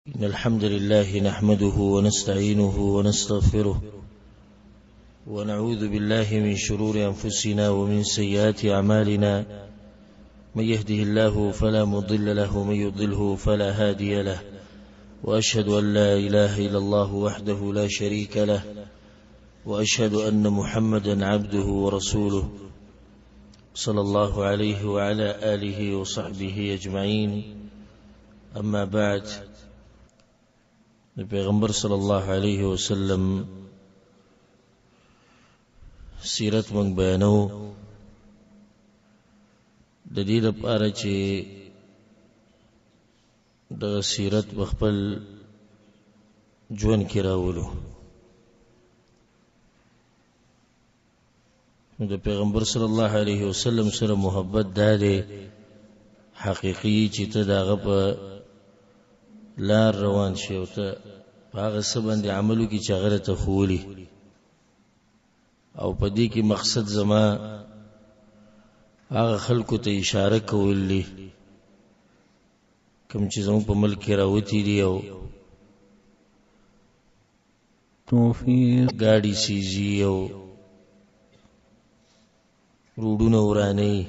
إن الحمد لله نحمده ونستعينه ونستغفره ونعوذ بالله من شرور أنفسنا ومن سيئات أعمالنا، من يهده الله فلا مضل له ومن يضله فلا هادي له، وأشهد أن لا إله إلا الله وحده لا شريك له، وأشهد أن محمدا عبده ورسوله صلى الله عليه وعلى آله وصحبه أجمعين. أما بعد، د پیغمبر صلی الله علیه وسلم سیرت موږ بیانو د دې لپاره چې دغه سیرت په خپل ژوند کې راولو. نو د پیغمبر صلی الله علیه وسلم سره محبت دا دی حقیقي چې ته د هغه په لار روان شې او ته په هغه څه باندې عمل وکړي چې هغه راته ښوولي. او په دې کې مقصد زما هغه خلکو ته اشاره کول دي کوم چې زموږ په ملک کې راوتي دي او توفیق ګاډي سیزي او روډونه ورانوي،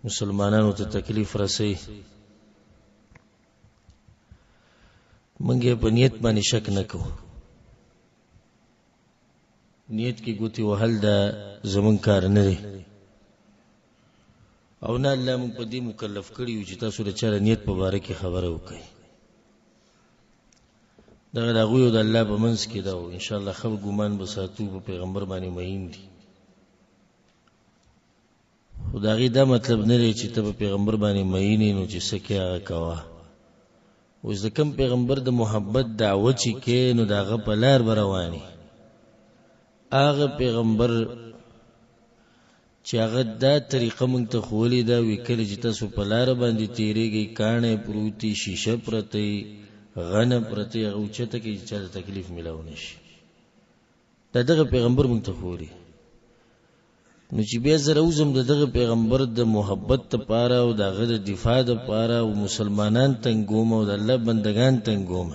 مسلمانانو ته تکلیف رسوي. موږ یې په نیت باندې شک نه کوو، نیت کې ګوتې وهل دا زمونږ کار نه دی، او نه الله موږ په دې مکلف کړي یو چې تاسو د چا د نیت په باره کې خبره وکړئ. دغه د هغوی او د الله په منځ کې ده، او انشاءالله ښه ګمان به ساتو، په پیغمبر باندې مهین دي. خو د هغې دا مطلب نه دی چې ته په پیغمبر باندې مهین یې نو چې څه کوې هغه کوه. اوس د کوم پیغمبر د محبت دعوه چې کوې نو د هغه په لار به روان یې. هغه پیغمبر چې هغه دا طریقه مونږ ته ښوولې ده، وی کله چې تاسو په لاره باندې تېرېږئ، کاڼی پروت وي، شیشه پرته وي، غنه پرته وي، هغه اوچته کړئ چې چاته تکلیف میلاو نه شي. دا دغه پیغمبر مونږ ته ښوولې. نو چې بیا زه راوځم د دغه پیغمبر د محبت دپاره او د هغه د دفاع دپاره او مسلمانان تنګوم او د الله بندګان تنګوم،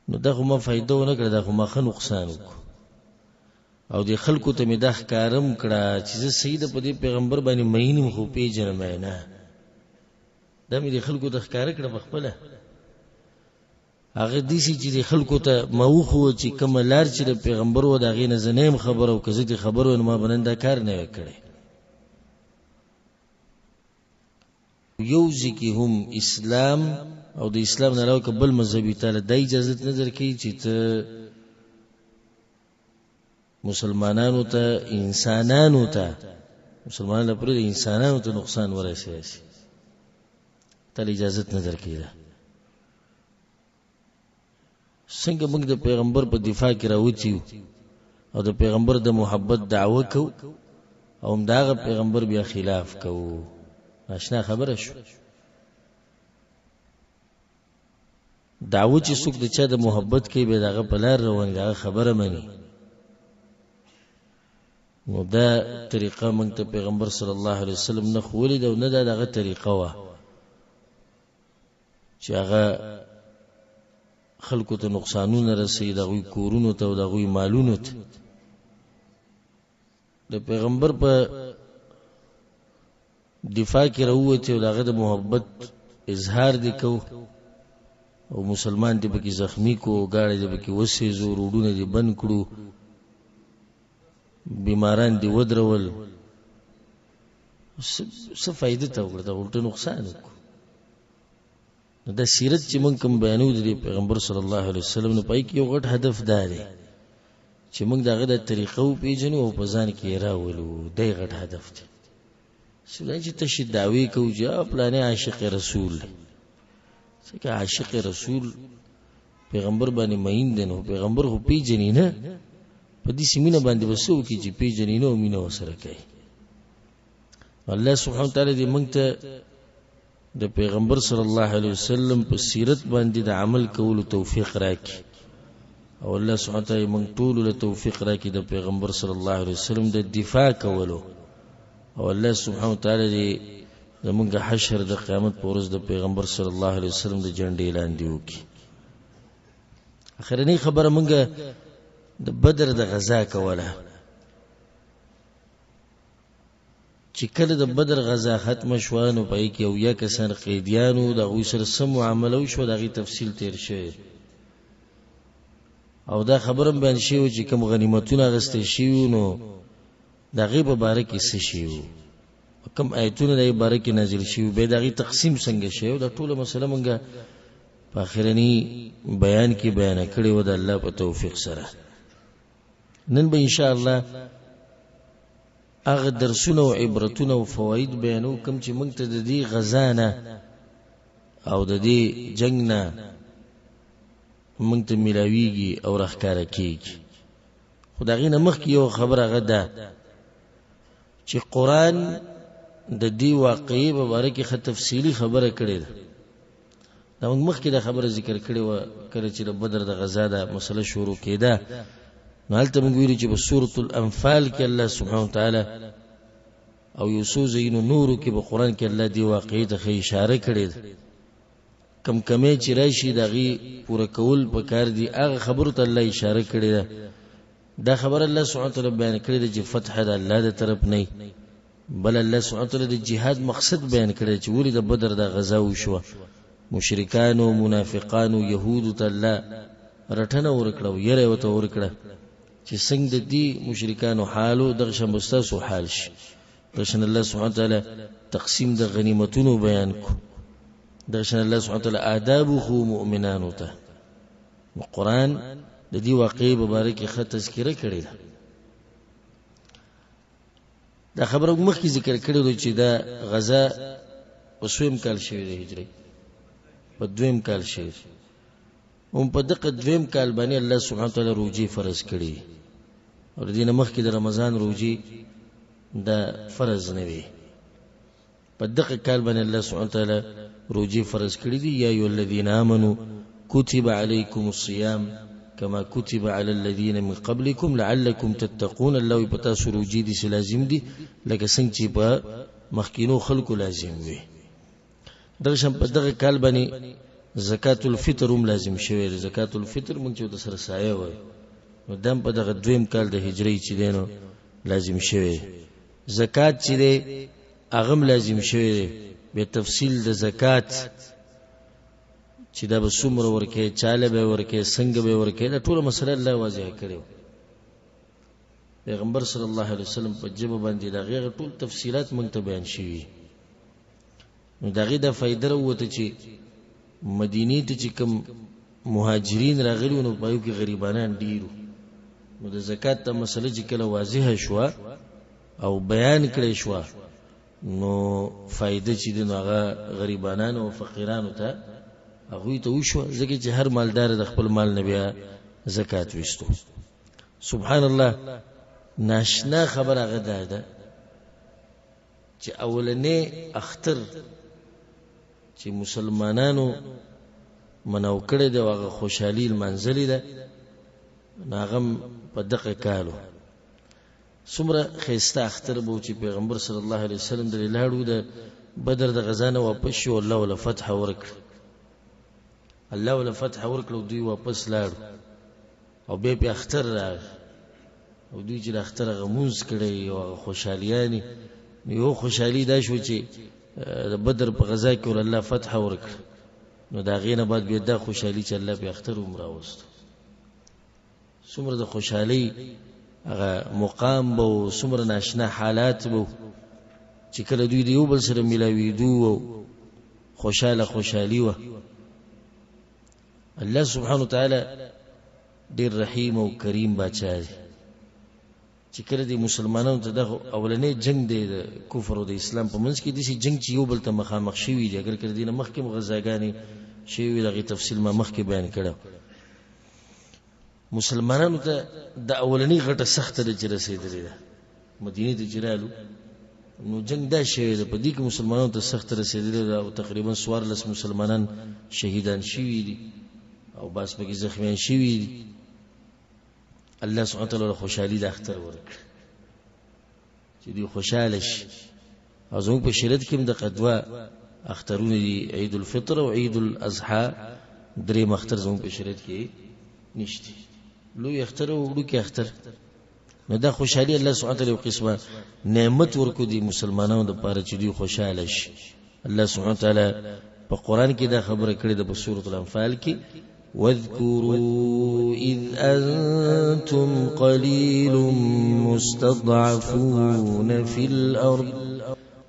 نو دا خو ما فایده ونه کړه، دا خو ما ښه نقصان وکړو. او دې خلکو ته مې دا ښکارم کړه چې زه صحیح ده په دې پیغمبر باندې مین یم، خو پېژنم یې نه. دا مې دې خلکو ته ښکاره کړه په خپله. هغه داسې چې دې خلکو ته ما وښووه چې کومه لار چې د پیغمبر وه د هغې نه زه نه یم خبر، او که زه دې خبر وای نو ما به نن دا کار نه وی کړی. یو ځای کې هم اسلام او د اسلام نه علاوه که بل مذهب وي تاله دا اجازت نه درکوي چې ته مسلمانانو ته، انسانانو ته، مسلمانانو لپاره د انسانانو ته نقصان ورسوي، تاله اجازت نه درکوي. ده څنګه موږ د پیغمبر په دفاع کې راوتي یو او د پیغمبر د محبت دعوه کوو او هم د هغه پیغمبر بیا خلاف کوو؟ ناشنا خبره شو. دعوه چې څوک د چا د محبت کوي بیا د هغه په لار روان دی، د هغه خبره مني. نو دا طریقه موږ ته پیغمبر صلی الله علیه وسلم نه ښوولې ده او نه دا د هغه طریقه وه چې هغه خلکو ته نقصانونه رسوي، د هغوی کورونو ته او د هغوی مالونو ته. د پیغمبر په دفاع کې راووتې او د هغه د محبت اظهار دې کو او مسلمان دې پکې زخمی کو، ګاړی دې پکې وسېزو، روډونه دې بند کړو، بیماران دې ودرول، څه فایده ته وکړه؟ دا الټه نقصان وکړو. نو دا سیرت چې موږ کوم بیانو د پیغمبر صلی الله علیه وسلم، نو پای کې یو غټ هدف دا دی چې موږ دغه د طریقو پیژنو او په ځان کې راولو. دی غټ هدف دی. سړی چې تشې دعوی کوي چې پلانې عاشق رسول دی، ځکه عاشق رسول پیغمبر باندې مین دی، نو پیغمبر خو پیژني نه، په دې سیمینه باندې به څه وکړي چې پیژني نه او مینه ورسره کوي. الله سبحانه وتعالی دې موږ ته د پیغمبر صلی الله علیه وسلم په سیرت باندې د عمل کولو توفیق راکړي، او الله سبحانه وتعالی موږ ټول له توفیق راکړي د پیغمبر صلی الله علیه وسلم د دفاع کولو، او الله سبحانه وتعالی دې زمونږ حشر د قیامت په ورځ د پیغمبر صلی الله علیه وسلم د جنډې لاندې وکړي. اخرنۍ خبره مونږ د بدر د غزا کوله چې کله د بدر غزا ختمه شوه نو په کې او یا کسان قیدیانو د هغوی سره څه معامله وشوه، د هغې تفصیل تېر شوی او دا خبره هم بیان شوې چې کوم غنیمتونه اخیستل شوي نو د هغې په باره کې څه شوي وو، کوم آیتونه د هغې باره کې نازل شوي، بیا د هغې تقسیم څنګه شوی. دا ټوله مسله مونږ په اخرني بیان کې بیانه کړې وه د الله په توفیق سره. نن به ان شاء الله هغه درسونه او عبرتونه او فواید بیانو کوم چې موږ ته د دې غزا نه او د دې جنگ نه موږ ته ملاویږي او راښکاره کیږي. خو د هغې نه مخکې یو خبره هغه ده چې قرآن د دې واقعې په باره کې ښه تفصیلي خبره کړې ده. دا موږ مخکې دا خبره ذکر کړې وه کله چې د بدر د غزا دا مسله شروع کېده، نو هلته موږ ویلو چې په سورة الانفال کې الله سبحانه وتعالی او یو څو ځایونو نورو کې په قرآن کې الله دې واقعې ته ښه اشاره کړې ده. کم کمی چې راشي د هغې پوره کول پکار دي، هغه خبرو ته الله اشاره کړې ده. دا خبره الله سبحانه وتعالی بیان کړې ده چې فتح د الله د طرف نه، بل الله سبحانه وتعالی د جهاد مقصد بیان کړی چې ولې د بدر د غزا وشوه. مشرکانو، منافقانو، یهودو ته الله رټنه ورکړه او یره یې ورته ورکړه چې څنګه د دې مشرکانو حال و دغه شان به ستاسو حال شي. دغه شان الله سبحانه وتعالی تقسیم د غنیمتونو بیان کو. دغه شان الله سبحانه وتعالی آداب خو مؤمنانو ته. قرآن د دې واقعې په باره کې ښه تذکره کړې ده. دا خبره مخکې ذکر کړې ده چې دا غزا په څویم کال شوې ده هجري، په دویم کال شوې ده. هم په دغه دویم کال باندې الله سبحانه وتعالی روژې فرض کړې او د دې نه مخکې د رمضان روژې دا فرض نه وې. په دغه کال باندې الله سبحانه وتعالی روژې فرض کړې دي. یا ایها الذین آمنو کتب علیکم الصیام کما کتب علی الذین من قبلکم لعلکم تتقون. الله وایي په تاسو روژې دي چې لازم دي لکه څنګه چې په مخکینو خلکو لازم وي. دغه شان په دغه کال باندې زکات الفطر هم لازم شوی دی. زکات الفطر مونږ چې ورته سره سایه وایو، نو دا هم په دغه دویم کال د هجري چې دی نو لازم شوی. زکات چې دی هغه هم لازم شوی دی. بیا تفصیل د زکات چې دا به څومره ورکوې، چاله به یې ورکوې، څنګه به یې ورکوې، دا ټوله مسله الله واضح کړې وه. پیغمبر صلی الله علیه وسلم په ژبه باندې د هغې ټول تفصیلات موږ ته بیان شوي. نو د هغې دا فایده راووته چې مدینې ته چې کوم مهاجرین راغلي وو نو په هغوی کې غریبانان ډېر وو. نو د زکات دا مسله چې کله واضحه شوه او بیان کړی شوه نو فایده چې دی نو هغه غریبانانو او فقیرانو ته هغوی ته وشوه، ځکه چې هر مالدار د خپل مال نه بیا زکات ویستو. سبحان الله، ناشنا خبره هغه دا ده چې اولنې اختر چې مسلمانانو مناو کړی دی او هغه خوشحالي لمانځلې ده نو هغه په دغه کالو څومره ښایسته اختر به و چې پیغمبر صلی الله علیه وسلم درې لاړو د بدر د غزا نه واپس شو، الله وله فتح ورکړه، الله وله فتح ورکړه او دوی واپس لاړو او بیا پې اختر راغی او دوی چې د اختر هغه مونځ کړی او هغه خوشحالیانې، نو یو خوشحالي دا شو چې د بدر په غزا کې ور الله فتح ورکړه. نو د هغې نه بعد بیا دا خوشحالي چې الله پې اختر هم راوستو، څومره د خوشحالۍ هغه مقام به و، څومره ناشنا حالات به و چې کله دوی د یو بل سره ملاوېدو او خوشحاله خوشحالي وه. الله سبحانه وتعالی ډېر رحیم او کریم باچا دی چې کله د مسلمانانو ته دغه اولنی جنگ دی د کفر او د اسلام په منځ کې، داسې جنگ چې یو بل ته مخامخ شوي دي، اګر که د دې نه مخکې هم غزاګانې شوي وي، د هغې تفصیل ما مخکې بیان کړی. مسلمانانو ته د اولنی غټه سخته ده چې رسېدلې ده، مدینې ته چې رالو نو جنگ دا شوی دی، په دې کې مسلمانانو ته سخته رسېدلې ده او تقریبا 14 مسلمانان شهیدان شوي دي او بعض پکې زخمیان شوي دي. الله سبحانه وتعالی خوشحالي د اختر ورکړه چې دوی خوشحاله شي. او زموږ په شریعت کې هم دغه دوه اخترونه دي، عید الفطر او عید الاضحی. دریم اختر زموږ په شریعت کې نشته، لوی اختر او وړوکی اختر. نو دا خوشحالي الله سبحانه وتعالی یو قسمه نعمت ورکو دي مسلمانانو دپاره چې دوی خوشحاله شي. الله سبحانه وتعالی په قرآن کې دا خبره کړې ده په سورة الانفال کې: واذكروا إذ أنتم قليل مستضعفون في الأرض.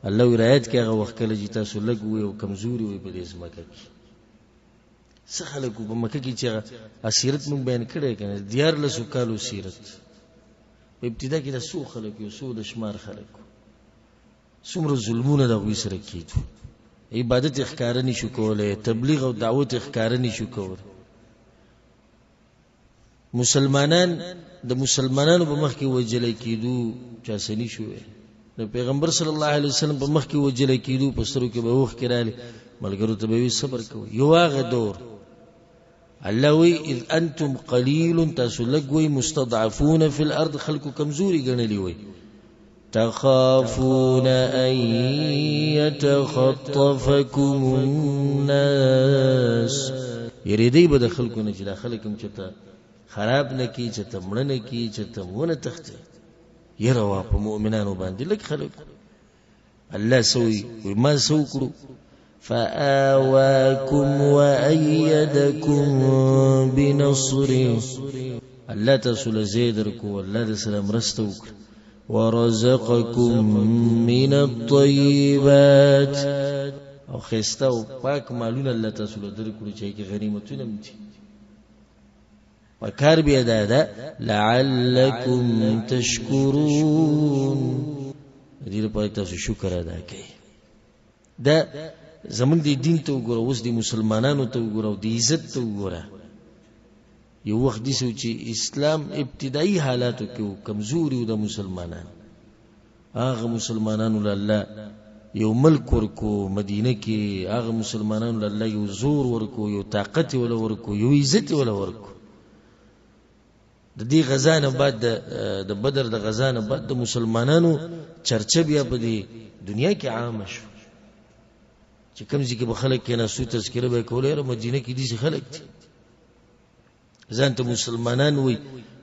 الله وی رایت کې هغه وخت کله چې تاسو لږ وئ او کمزوري وئ په دې ځمکه کې. څه خلک په مکه کې چې هغه سیرت مونږ بیان کړی که نه، 13 کالو سیرت، په ابتدا کې د څو خلک یو څو د شمار خلک، څومره ظلمونه د هغوی سره کېدو، عبادت یې ښکاره نه شو کولی، تبلیغ او دعوت یې ښکاره نه شو کولی. مسلمانان د مسلمانانو په مخ کې وژل کېدو، چا څه نه شو ویلی. د پیغمبر صلی الله علیه وسلم په مخ کې وژل کېدو، په سترګو کې به اوښکې رالې، ملګرو ته به وي صبر کوئ. یو هغه دور الله وی اذ انتم قلیل، تاسو لږ وئ، مستضعفون فی الارض، خلکو کمزوري ګڼلي وئ، تخافون ان يتخطفكم الناس، یریدئ به د خلکو نه چې دا خلک هم چېرته خراب نه کړي، چېرته مړه نه کړي، چېرته ونه تښتي. یره وه په مؤمنانو باندې لږ خلک. الله څه وایي؟ وایي ما څه وکړو؟ فآواكم وأيدكم بنصره، الله تاسو له ځای درکو، الله در سره مرسته وکړه. ورزقكم من الطيبات، او ښایسته او پاک مالونه الله تاسو له درکړو چې هغې کې غنیمتونه هم دي. پکار بیا دا ده لعلکم تشکرون، دې لپاره تاسو شکر ادا کړئ. دا زمونږ د دین ته وګوره، اوس د مسلمانانو ته وګوره او د عزت ته وګوره. یو وخت داسې و چې اسلام ابتدایي حالاتو کې و، کمزوري و د مسلمانان. هغه مسلمانانو له الله یو ملک ورکو مدینه کې، هغه مسلمانانو له الله یو زور ورکو، یو طاقت یې وله ورکو، یو عزت یې وله ورکو. د دې غزا نه بعد، د بدر د غزا نه بعد د مسلمانانو چرچه بیا په دې دنیا کې عامه شو چې کوم ځای کې به خلک کېناستو تذکره به یې کوله، یاره مدینه کې داسې خلک دي، ځان ته مسلمانان وایي،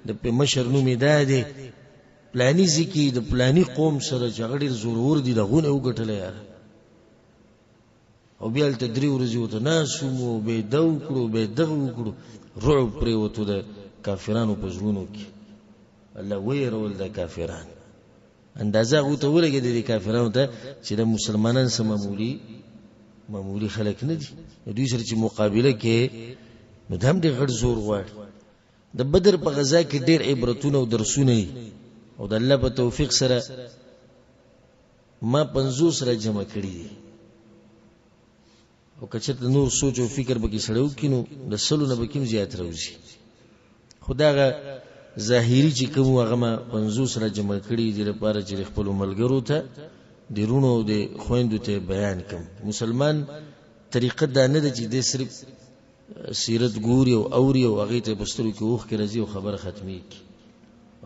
د په مشر نوم یې دا دی، پلاني ځای کې د پلاني قوم سره چې هغه ډېر زورور دي، د هغو نه یې وګټله یاره. او بیا هلته 3 ورځې ورته ناست وو، بیا یې دا وکړو، بیا یې دغه وکړو، رعب پرېوتو د کافرانو په زړونو کې. الله ویرول د کافران، اندازه هغو ته ولګېده د کافرانو ته چې دا مسلمانان څه معمولي خلک نه دي، دوی سره چې مقابله کې نو دا هم ډېر غټ زور غواړي. د بدر په غزا کې ډېر عبرتونه او درسونه دي، او د الله په توفیق سره ما 50 را جمع کړي دي. او که چېرته نور سوچ او فکر پکې سړی وکړي نو د 100 نه پکې هم زیات راوځي. خو دغه ظاهري چې کوم وو هغه ما 50 را جمع کړي دي لپاره چې د خپلو ملګرو ته، د وروڼو او د خویندو ته بیان کړم. مسلمان طریقه دا نه ده چې دی صرف سیرت ګوري او اوري او هغې ته په سترګو کې اوښکې راځي او خبره ختمېږي.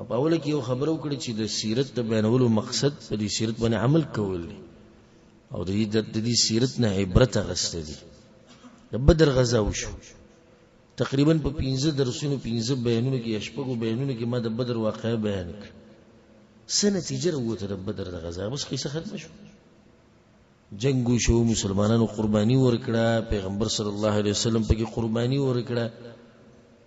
په اوله کې یو خبره وکړه چې د سیرت د بیانولو مقصد په دې سیرت باندې عمل کول دي او د دې سیرت نه عبرت اخیستل دي. د بدر غزا وشو، تقریبا په 5 درسونو، 5 بیانونو کې یا 6 بیانونو کې ما د بدر واقعه بیان کړه. څه نتیجه راووته د بدر د غزا؟ بس قصه ختمه شوه، جنګ وشو، مسلمانانو قرباني ورکړه، پیغمبر صلی الله علیه وسلم پکې قرباني ورکړه،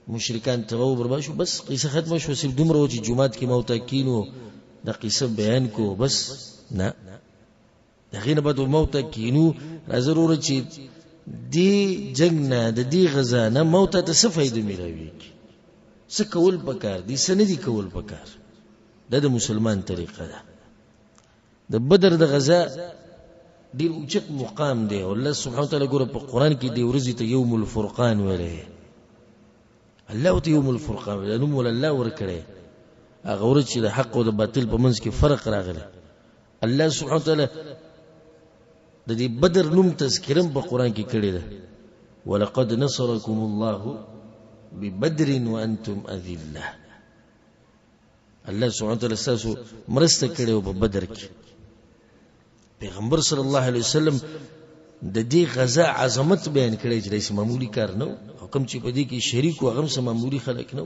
مشرکان تباه و برباد شو، بس قصه ختمه شوه. صرف دومره و چې جومات کې ما ورته کینو دا قصه بیان کو، بس نه. د هغې نه بعد ما ورته کینو، راځه وروره چې دې جنګ نه، د دې غزا نه ما ورته ته څه فایده میلاویږي، څه کول پکار دي، څه نه دي کول پکار. دا د مسلمان طریقه ده. د بدر د غزا ډیر اوچت مقام دی، او الله سبحانه وتعالی ګوره په قرآن کې دې ورځې ته یوم الفرقان ویلی، الله ورته یوم الفرقان ویلی، نوم ول الله ورکړی، هغه ورځ چې د حق او د باطل په منځ کې فرق راغلی. الله سبحانه وتعالی د دې بدر نوم تذکره په قرآن کې کړې ده، ولقد نصركم الله ببدر وأنتم أذلة. الله سبحانه وتعالی ستاسو مرسته کړې وه په بدر کې. پیغمبر صلی الله علیه وسلم د دې غزا عظمت بیان کړی چې داسې معمولي کار نه او کوم چې په دې کې شریک و هغه هم څه معمولي خلک نه.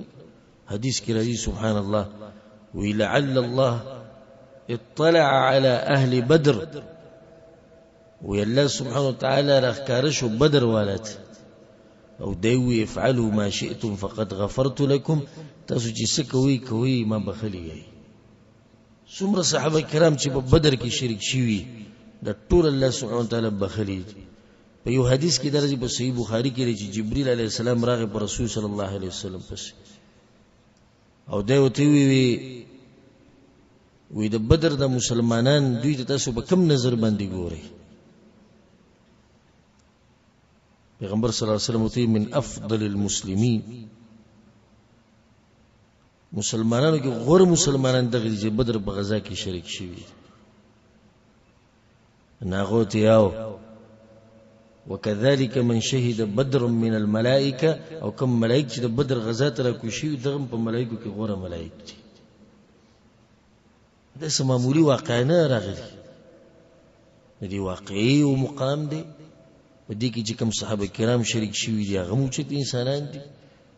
حدیث کې راځي سبحان الله، وی لعل الله اطلع على اهل بدر، وی الله سبحانه وتعالى راښکاره شو بدر والت او دی وی افعلوا ما شئتم فقد غفرت لكم، تاسو چې څه کوئ کوئ ما بخښلي یئ. څومره صحابه کرام چې په بدر کې شریک شوي د ټول الله سبحانه وتعالی بخښلي دي. په یو حدیث کې درځي په صحیح بخاري کې چې جبرئیل علیه السلام راغی پر رسول صلی الله علیه وسلم پسې او دی ورته وی وی د بدر د مسلمانان دوی ته تاسو په کم نظر باندې ګورئ؟ پیغمبر صلی الله علیه وسلم ورته من افضل المسلمین، مسلمانانو کې غوره مسلمانان دغه دي چې بدر په غزا کې شریک شوي دي. ناغو ته یاو وكذلك من شهد بدر من الملائکه، او کوم ملائک چې د بدر غزا ته راکوز شوي دغه په ملائکو کې غوره ملائک دي. دا څه معمولي واقعه نه راغلي، د دې واقعي یو مقام دی. په دې کې چې کوم صحابه کرام شریک شوي دي هغه هم اوچت انسانان دي،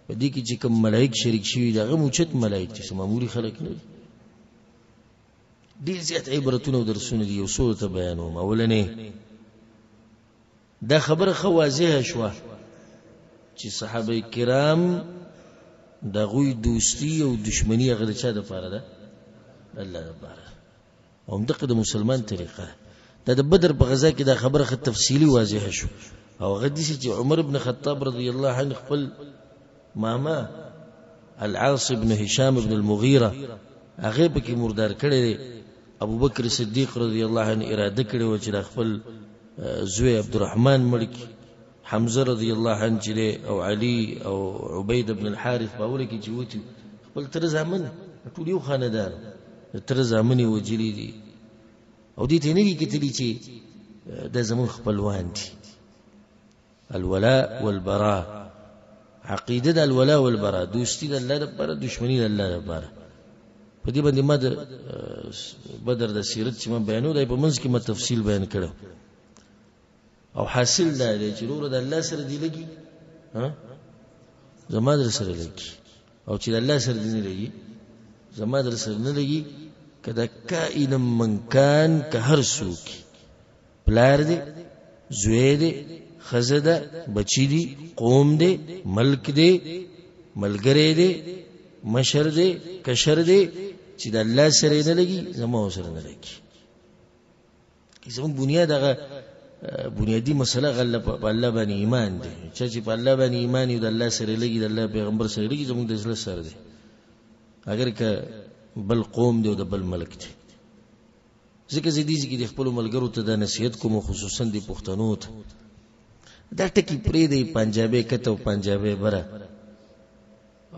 په دې کې چې کوم ملائک شریک شوي دي هغه هم اوچت ملائک دي، څه معمولي خلک نه دي. ډېر زیات عبرتونه او درسونه دي، یو څو ته بیانوم. اولنې دا خبره ښه واضحه شوه چې صحابه کرام د هغوی دوستي او دښمني هغه د چا دپاره ده؟ د الله دپاره. او همدغه د مسلمان طریقه ده. دا د بدر په غزا کې دا خبره ښه تفصیلي واضحه شو. او هغه داسې چې عمر بن خطاب رضی الله عنه خپل ماما العاص بن هشام بن المغیره هغه پکې مردار کړی دی. ابوبکر صدیق رضی الله عنه اراده کړې وه چې د خپل زوی عبدالرحمن مړ کړي. حمزه رضی الله عنه چې دی او علي او عبید بن الحارث په اوله کې چې وتي خپل تره زامن ټول یو خاندان د تره زامن یې وژلي دي او دې ته یې نه دي کتلي چې دا زموږ خپلوان دي. الولاء والبراء، عقیده د الولاء والبراء، دوستی د الله لپاره، دښمني د الله لپاره. په دې باندې ما د بدر د سیرت چې ما بیانو دی په منځ کې ما تفصیل بیان کړو. او حاصل دا دی چې وروره د الله سره دی لګي، ها زما در سره لګي، او چې د الله سره دی نه لګي زما در سره نه لګي. که دا کائنا من کان، که هر څوک، پلار دی، زوی دی، ښځه ده، بچی دی، قوم دی، ملک دی، ملګری دی، مشر دی، کشر دی، چې د الله سره نه لګي زما سره نه لګي. زموږ بنیاد هغه بنیادي مسله غله په الله باندې ایمان دی. چا چې په الله باندې ایمان یو د الله سره لګي، د الله پیغمبر سره لګي، زموږ د زړه سره دی، اگر که بل قوم دی او د بل ملک دی. ځکه زه دې ځای کې د خپلو ملګرو ته دا نصیحت کوم، خصوصا د پښتنو ته، دا ټکي پرېږدئ، پنجابی کته او پنجابی بره،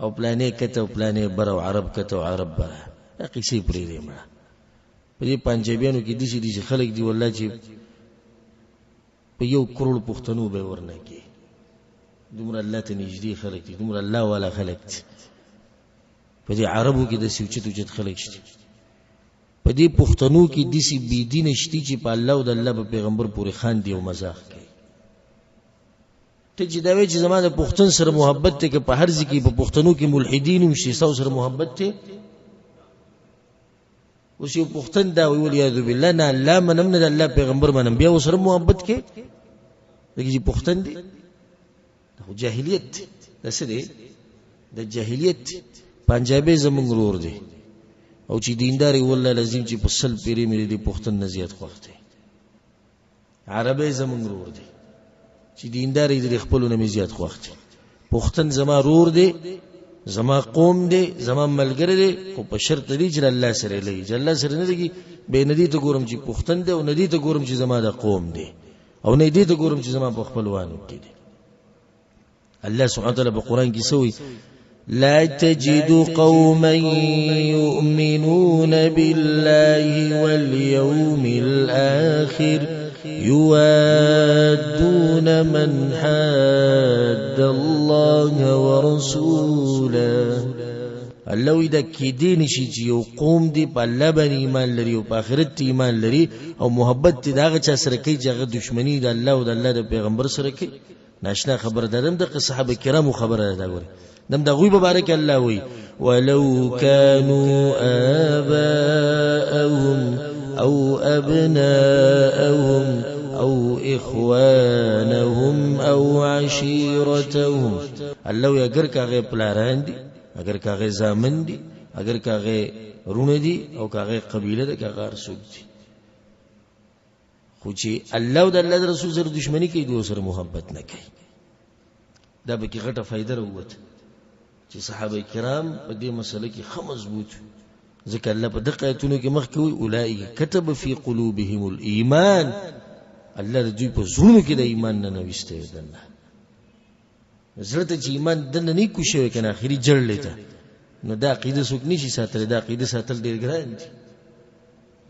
او پلانې کته او پلانې بره، او عرب کته او عرب بره، دا قیصې پرېږدئ مړه. په دې پنجابیانو کې داسې داسې خلک دي والله چې په 1 کروڑ پښتنو به ورنه کې، دومره الله ته نږدې خلک دي، دومره الله والا خلک دي. په دې عربو کې داسې اوچت اوچت خلک شته، په دې پښتنو کې داسې بېدینه شته چې په الله او د الله په پیغمبر پورې خاندي او مزاح کوي. ته چې دا وایې چې زما د پښتون سره محبت دی، که په هر ځای کې په پښتنو کې ملحدین هم شي، ستاسو سره محبت دی؟ اوس یو پښتون دا وایي والعیاذ بالله، نه الله منم نه د الله پیغمبر منم، بیا ورسره محبت کوې؟ ځکه چې پښتون دی. دا خو جاهلیت دی، دا څه دی؟ د جاهلیت دی. پنجابی زموږ ورور دی، او چې دیندار یې والله العظیم چې په 100 پیرې مې د پښتون نه زیات خوښ دی. عربی زموږ ورور دی، چې دیندار یې د خپلو نه مې زیات خوښ دی. پښتون زما ورور دی، زما قوم دی، زما ملګری دی، خو په شرط دی چې الله سره لګي. چې الله سره نه لګي بیا نه دې ته ګورم چې پښتون دی، او نه دې ته ګورم چې زما د قوم دی، او نه دې ته ګورم چې زما په خپلوانو کې دی. الله سبحانه وتعالی په قرآن کې څه وایي؟ لا تجد قوما يؤمنون بالله واليوم الآخر يوادون من حاد الله ورسوله. الله وی دا کېدی نشي چې یو قوم دی په الله باندې ایمان لري او په آخرت ایمان لري او محبت دی د هغه چا سره کوي چې هغه دښمني د الله او د الله د پیغمبر سره کوي. ناشنا خبره ده، دم د صحابه کرامو خبره ده. ګوره دم د هغوی مبارک الله وی ولو كانوا آباءهم او ابناءهم او اخوانهم او عشيرتهم. الله وی اگر که هغه پلاران دي، اگر که هغه زامن دي، اگر که هغه رونه دي، او که هغه قبیله ده، که هغه هر څوک دي، خو چې الله او د الله د رسول سره دښمني کوي، دوی سره محبت نه کوي. دا به کې غټه فایده راووته چې صحابه کرام په دې مسله کې ښه مضبوط، ځکه الله په دقه آیتونو کې مخکې وایي اولئک کتب فی قلوبهم الایمان، الله د دوی په زړونو کې د ایمان ننویستی دی. دننه زړه ته چې ایمان دننه نه کو شوی که نه اخري جړلې ته، نو دا عقیده څوک نشي ساتلی. دا عقیده ساتل ډېر ګران دي،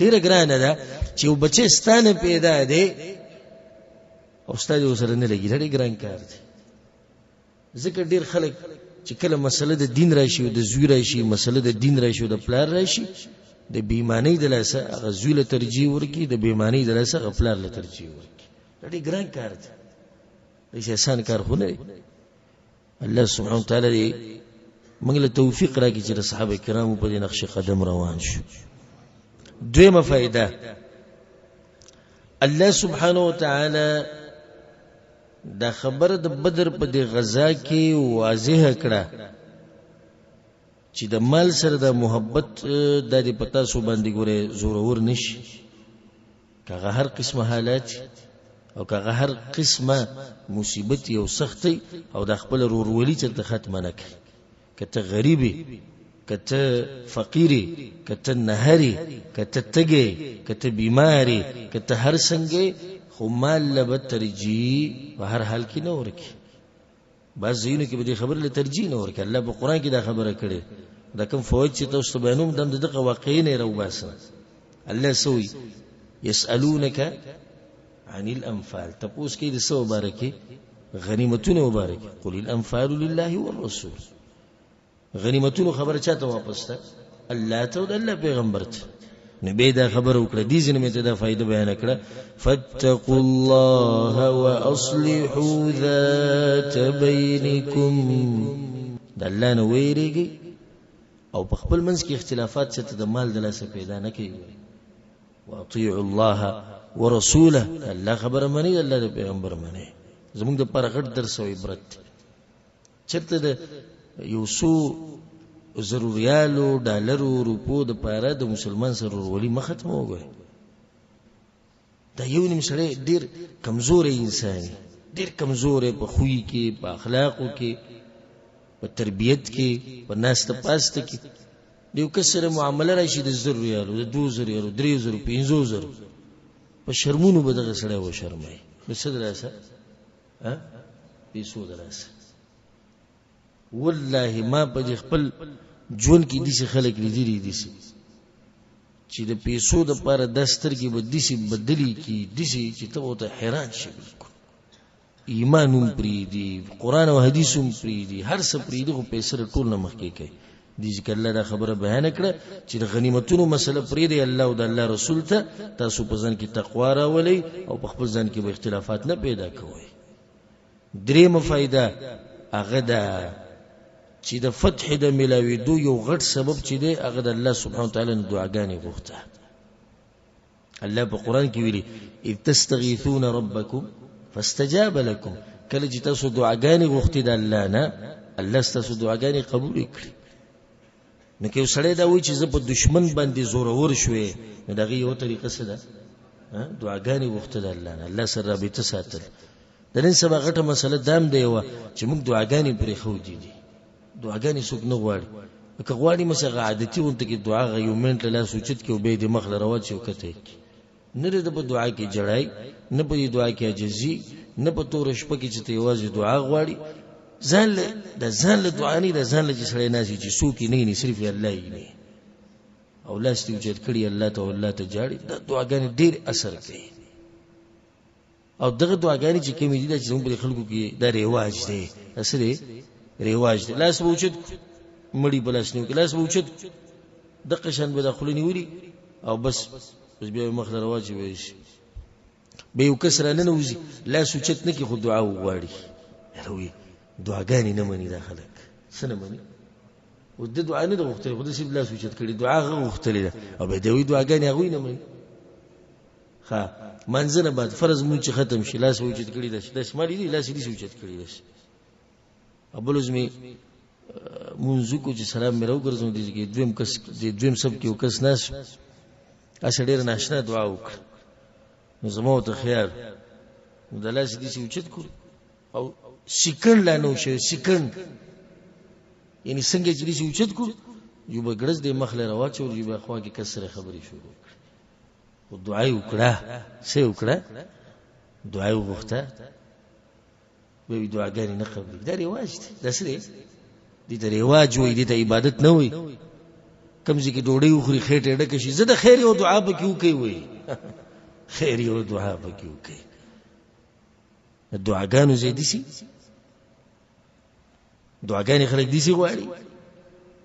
ډېره ګرانه ده چې یو بچی ستا نه پیدا دی او ستا دې ورسره نه لګي، دا ډېر ګران کار دی. ځکه ډېر خلک چې کله مسله د دین راشي او د زوی راشي، مسله د دین راشي او د پلار راشي، د بېایمانۍ د لاسه هغه زوی له ترجیح ورکړي، د بېایمانۍ د لاسه هغه پلار له ترجیح ورکړي. دا ډېر ګران کار دی، داسې اسان کار خو نه دی. الله سبحانه وتعالی دې موږ له توفیق راکړي چې د صحابه کرامو په دې نقش قدم روان شو. دویمه فایده، الله سبحانه وتعالی دا خبره د بدر په دې غزا کې واضح کړه چې د مال سره د محبت د دې پتا سو باندې ګوره زورور نشي، کاغه هر قسمه حالات او کاغه هر قسمه مصیبت یو سختي او د خپل رورولي چرته ختمه نه کړي. کته غریبي، کته فقیری، کته نهری، کته تګي، کته بیماری، کته هر څنګه، خو مال له ترجیح په هر حال کې نه ورکی. بعض ځایونو کې به دې خبرې له ترجیح نه ورکړي. الله په قرآن کې دا خبره کړې، دا کوم فواید چې تاسو ته بیانوم دا هم د دغه واقعې نه یې راوباسه. الله څه وایي؟ یسألونک عن الانفال، تپوس کوي د څه مبارکې؟ غنیمتونو مبارکې. قل الانفال لله والرسول. غنیمتونو خبره چاته واپس ده؟ الله ته او د الله پیغمبر ته. نو بیا دا خبره وکړه، دې ځینې مې ته دا فایده بیانه کړه، فاتقوا الله واصلحوا ذات بینکم. د الله نه ویریږئ او په خپل منځ کې اختلافات چې ته د مال د لاسه پیدا نه کوي. واطیعوا الله ورسوله، الله خبره منئ، الله د پیغمبر منئ. زموږ دپاره غټ درس او عبرت دی. چېرته د یو څو زرو ریالو، ډالرو، روپو دپاره د مسلمان سره ورورولي مه ختمه وګورئ. دا یو نیم سړی ډېر کمزوری انسان دی، ډېر کمزوری په خوی کې، په اخلاقو کې، په تربیت کې، په ناسته پاسته کې. د یو کس سره معامله راشي د 1000 ریالو، د 2000 ریالو، 3000، 5000، په شرمونو به دغه سړی وشرموي. نو څه دلاسه؟ پیسو دلاسه. والله ما په دې خپل ژوند کې داسې خلک لیدلي داسې چې د پیسو دپاره دا سترګې به داسې بدلې کړي، داسې چې ته به ورته حیران شې. بالکل ایمان هم پرېږدي، قرآن او حدیث هم پرېږدي، هر څه پرېږدي، خو پیسې له ټول نه مخکې کوي. دې ځکه الله دا خبره بیانه کړه چې د غنیمتونو مسله پرېږدئ الله او د الله رسول ته، تاسو په ځان کې تقوا راولئ او په خپل ځان کې به اختلافات نه پیدا کوئ. درېیمه فایده هغه ده چې د فتح د ملاوېدو یو غټ سبب چې دی هغه د الله سبحانه وتعالی نه دعاګانې غوښته. الله په قرآن کې ویلي اذ تستغیثون ربکم فاستجاب لکم، کله چې تاسو دعاګانې غوښتې د الله نه، الله ستاسو دعاګانې قبولې کړې. نو که یو سړی دا وایي چې زه په دشمن باندې زورور شوې، نو د هغې یوه طریقه څه ده؟ دعاګانې غوښته د الله نه، الله سره رابطه ساتل. د نن سبا غټه مسله دا هم ده یوه چې موږ دعاګانې پرېښودې دي، دعاګانې څوک نه غواړي. که غواړي مثلا هغه عادتي غونته کې دعا هغه یو منټ له لاس اوچت کړي او بیا یې د مخ له راواچوي او کته یې کړي. نه د په دعا کې جړای، نه په دې دعا کې عاجزي، نه په توره شپه کې چې ته یوازې دعا غواړي. ځان له د ځان له دعا نه، د ځان له چې سړی ناست وي چې څوک یې نه ویني، صرف یې الله یې ویني او لاس دې اوچت کړي الله ته او الله ته ژاړي. دا دعاګانې ډېر اثر کوي. او دغه دعاګانې چې کومې دي، دا چې زموږ په خلکو کې دا رواج دی، دا څه دی؟ رواج دی. لاس به اوچت کړو، مړي په لاس نیو کې لاس به اوچت دقه شان به د خوله نیولي او بس بس بیا یې مخ له راواچوي شي، به یو کس را ننوځي لاس اوچت نه کړي خو دعا وغواړي. یاره وایي دعاګانې نه مني دا خلک، څه نه مني؟ اوس ده دعا نه ده غوښتلې، خو داسې لاس اوچت کړي دعا هغه غوښتلې ده، او بیا دی وایي دعاګانې هغوی نه مني. ښه مانځه نه بعد فرض مونځ چې ختم شي لاس به اوچت کړي داسې، داسې ما لیدلي لاس یې داسې اوچت کړي داسې. او بل ورځ مې مونځ وکړو چې سلام مې راوګرځوم، دې کې دویم کس، دې دویم صف کې یو کس ناست، هسې ډېره ناشنا دعا وکړه، نو زما ورته خیال نو د لاس یې داسې اوچت کړو او سیکنډ لا نه و شوی، سیکنډ یعنې څنګه چې داسې اوچت کړو یو به ګړز دی مخ له راواچول، یو به خوا کې کس سره خبرې شروع کړې، خو دعا یې وکړه. څه یې وکړه؟ دعا یې وغوښته، وی دعاګانې نه قبلېږي. دا رواج دی، دا څه دی؟ دې ته رواج وایي، دې ته عبادت نه وایي. کوم ځای کې ډوډۍ وخوري خېټه یې ډکه شي، زه د خیر یو دعا پکې وکړي، وایي خیر یو دعا پکې وکړي. د دعاګانو ځای دي سي، دعاګانې خلک دي سي غواړي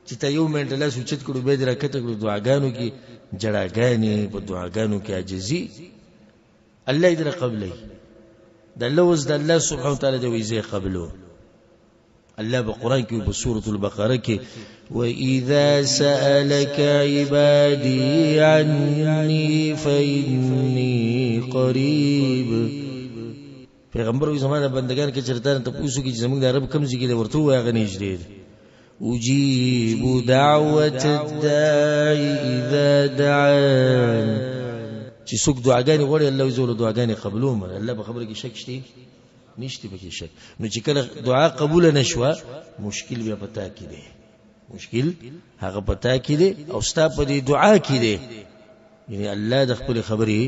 چې تا یو منټ لاس اوچت کړو بیا دې راکښته کړو. دعاګانو کې جړاګانې، په دعاګانو کې عاجزي، الله یې درته قبلوي. د الله اوس د الله سبحانه وتعالی دی وایي زه یې قبلوم. الله په قرآن کې په سورة البقره کې وإذا سألك عبادي عني فإني قريب. پیغمبر وایي زما د بندګان که چېرې تا نه تپوس وکړي چې زموږ د رب کوم ځای کې دی، ورته ووایه هغه نږدې دی. أجيب دعوة الداعي إذا دعان. چې څوک دعاګانې غواړي الله وایي زه ورله دعاګانې قبلوم. الله په خبره کې شک شته؟ نشته پکې شک. نو چې کله دعا قبوله نه شوه مشکل بیا په تا کې دی، مشکل هغه په تا کې دی او ستا په دې دعا کې دی. یعنې الله د خپلې خبرې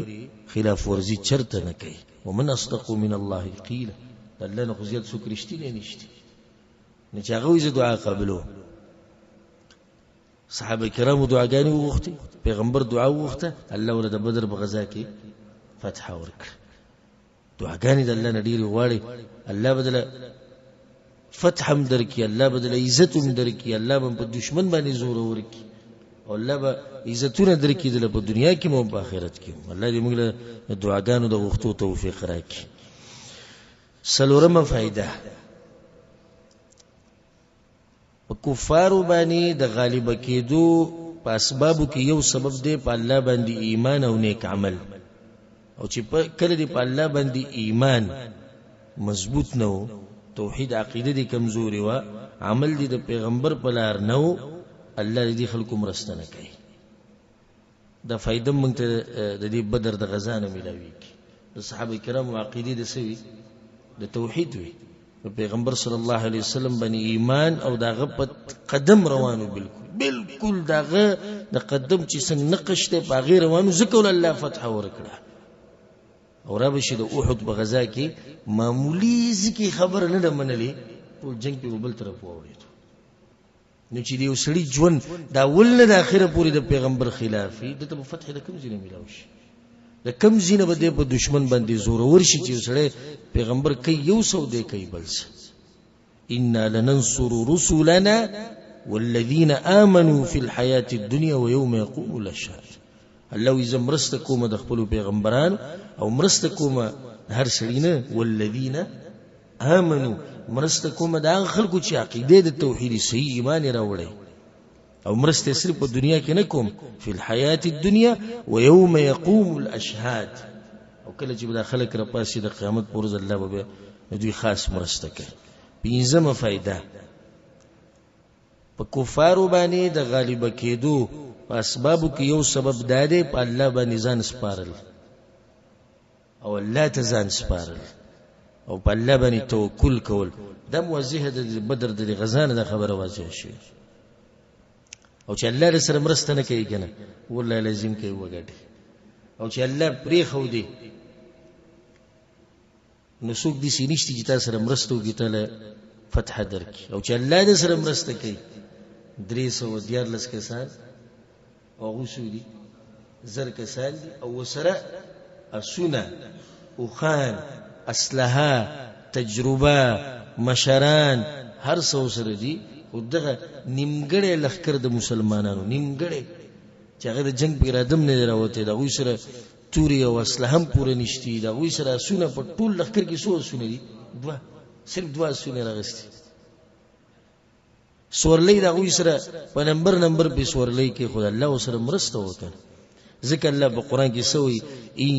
خلاف ورزي چرته نه کوي. ومن اصدق من الله قیلا، د الله نه خو زیات څوک رښتینی نشته. نو چې هغه وایي زه دعا قبلوم، صحابه کرامو دعاګانې وغوښتې، پیغمبر دعا وغوښته، الله ورته د بدر په غزا کې فتح ورکړه. دعاګانې د الله نه ډېرې غواړي، الله به دله فتح هم درکړي، الله به دله عزت هم درکړي، الله به په دشمن باندې زور ورکړي، او الله به عزتونه درکړي دله په دنیا کې هم په آخرت کې هم. الله دې موږ له دعاګانو د غوښتو توفیق راکړي. څلورمه فایده، په کفارو باندې د غالب کېدو په اسبابو کې یو سبب دی په الله باندې ایمان او نیک عمل. او چې کله دې په الله باندې ایمان مضبوط نه و، توحید عقیده دې کمزوري وه، عمل دې د پیغمبر په لار نه و، الله دې خلکو مرسته نه کوي. دا فایده موږ ته د دې بدر د غزا نه میلاویږي. د صحابه کرامو عقیدې د څه وي؟ د توحید وي. په پیغمبر صلی الله علیه وسلم باندې ایمان او د هغه په قدم روانو، بالکل بالکل د هغه د قدم چې څنګه نقش دی په هغې روانو، ځکه ول الله فتح ورکړه. او را به شي د احد په غزا کې معمولي ځکه خبره نه ده منلې، ټول جنګ پې بل طرف واورېدو. نو چې د یو سړي ژوند د اول نه د اخره پورې د پیغمبر خلاف وي، ده ته به فتح د کوم ځای نه میلاو شي؟ د کوم ځای نه به دی په دشمن باندې زورور شي چې یو سړی پیغمبر کوي یو څه او دی کوي بل څه؟ انا لننصر رسلنا والذین آمنوا فی الحیاة الدنیا ویوم یقوم الاشهاد. الله وایي زه مرسته کوم د خپلو پیغمبرانو او مرسته کوم هر سړي نه، والذین آمنو، مرسته کوم د هغه خلکو چې عقیده د توحید صحیح ایمان یې راوړی، او مرسته صرف په دنیا کې نه کوم، فی الحیات الدنیا ویوم یقوم الاشهاد. او کله چې به دا خلک راپاڅي د قیامت پر ورځ الله به بیا د دوی خاص مرسته کوي. پنځمه فایده، په کفارو باندې د غالبه کېدو په اسبابو کې یو سبب دا دی په الله باندې ځان سپارل، او الله ته ځان سپارل او په الله باندې توکل کول. دا واضح ده د بدر د غزا نه دا خبره واضح شوې. او چې الله له سره مرسته نه کوي که نه، والله لازم کوي وګټي. او چې الله پرېښودې نو څوک داسې نشته چې تا سره مرسته وکړي، تا له فتح درکړي. او چې الله دې سره مرسته کوي، 313 کسان او هغوی څوک دي؟ 1000 کسان دي، او ورسره اسونه، اوښان، اسلحه، تجربه، مشران، هر څه ورسره دي. خو دغه نیمګړی لښکر د مسلمانانو، نیمګړی چې هغه د جنګ په اراده هم نه دی راوتی، د هغوی سره تورې او اسلحه هم پوره نشتي، د هغوی سره اسونه په ټول لښکر کې څو اسونه دي؟ دوه، صرف دوه اسونه راغستي. سورلۍ د هغوی سره په نمبر نمبر پې سورلۍ کې، خو الله ورسره مرسته وکړه. ځکه الله په قرآن کې څه وایي؟ إن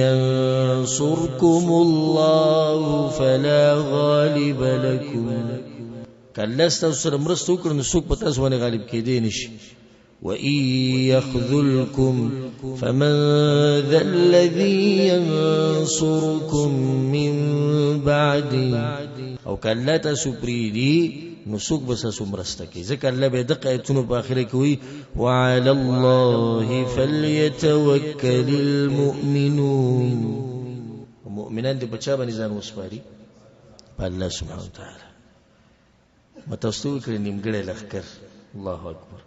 ينصركم الله فلا غالب لكم. که الله ستاسو سره مرسته وکړي نو څوک په تاسو باندې غالب کېدی نه شي. وإن يخذلكم فمن ذا الذي ينصركم من بعده. او که الله تاسو پرېږدي نو څوک به ستاسو مرسته کوي؟ ځکه الله به دغه آیتونو په آخره کې وایي وعلى الله فليتوکل المؤمنون. مؤمنان دې په چا باندې ځان وسپاري؟ په الله سبحانه وتعالی. ما تاسو ته وکړې نیمګړی لښکر. الله اکبر.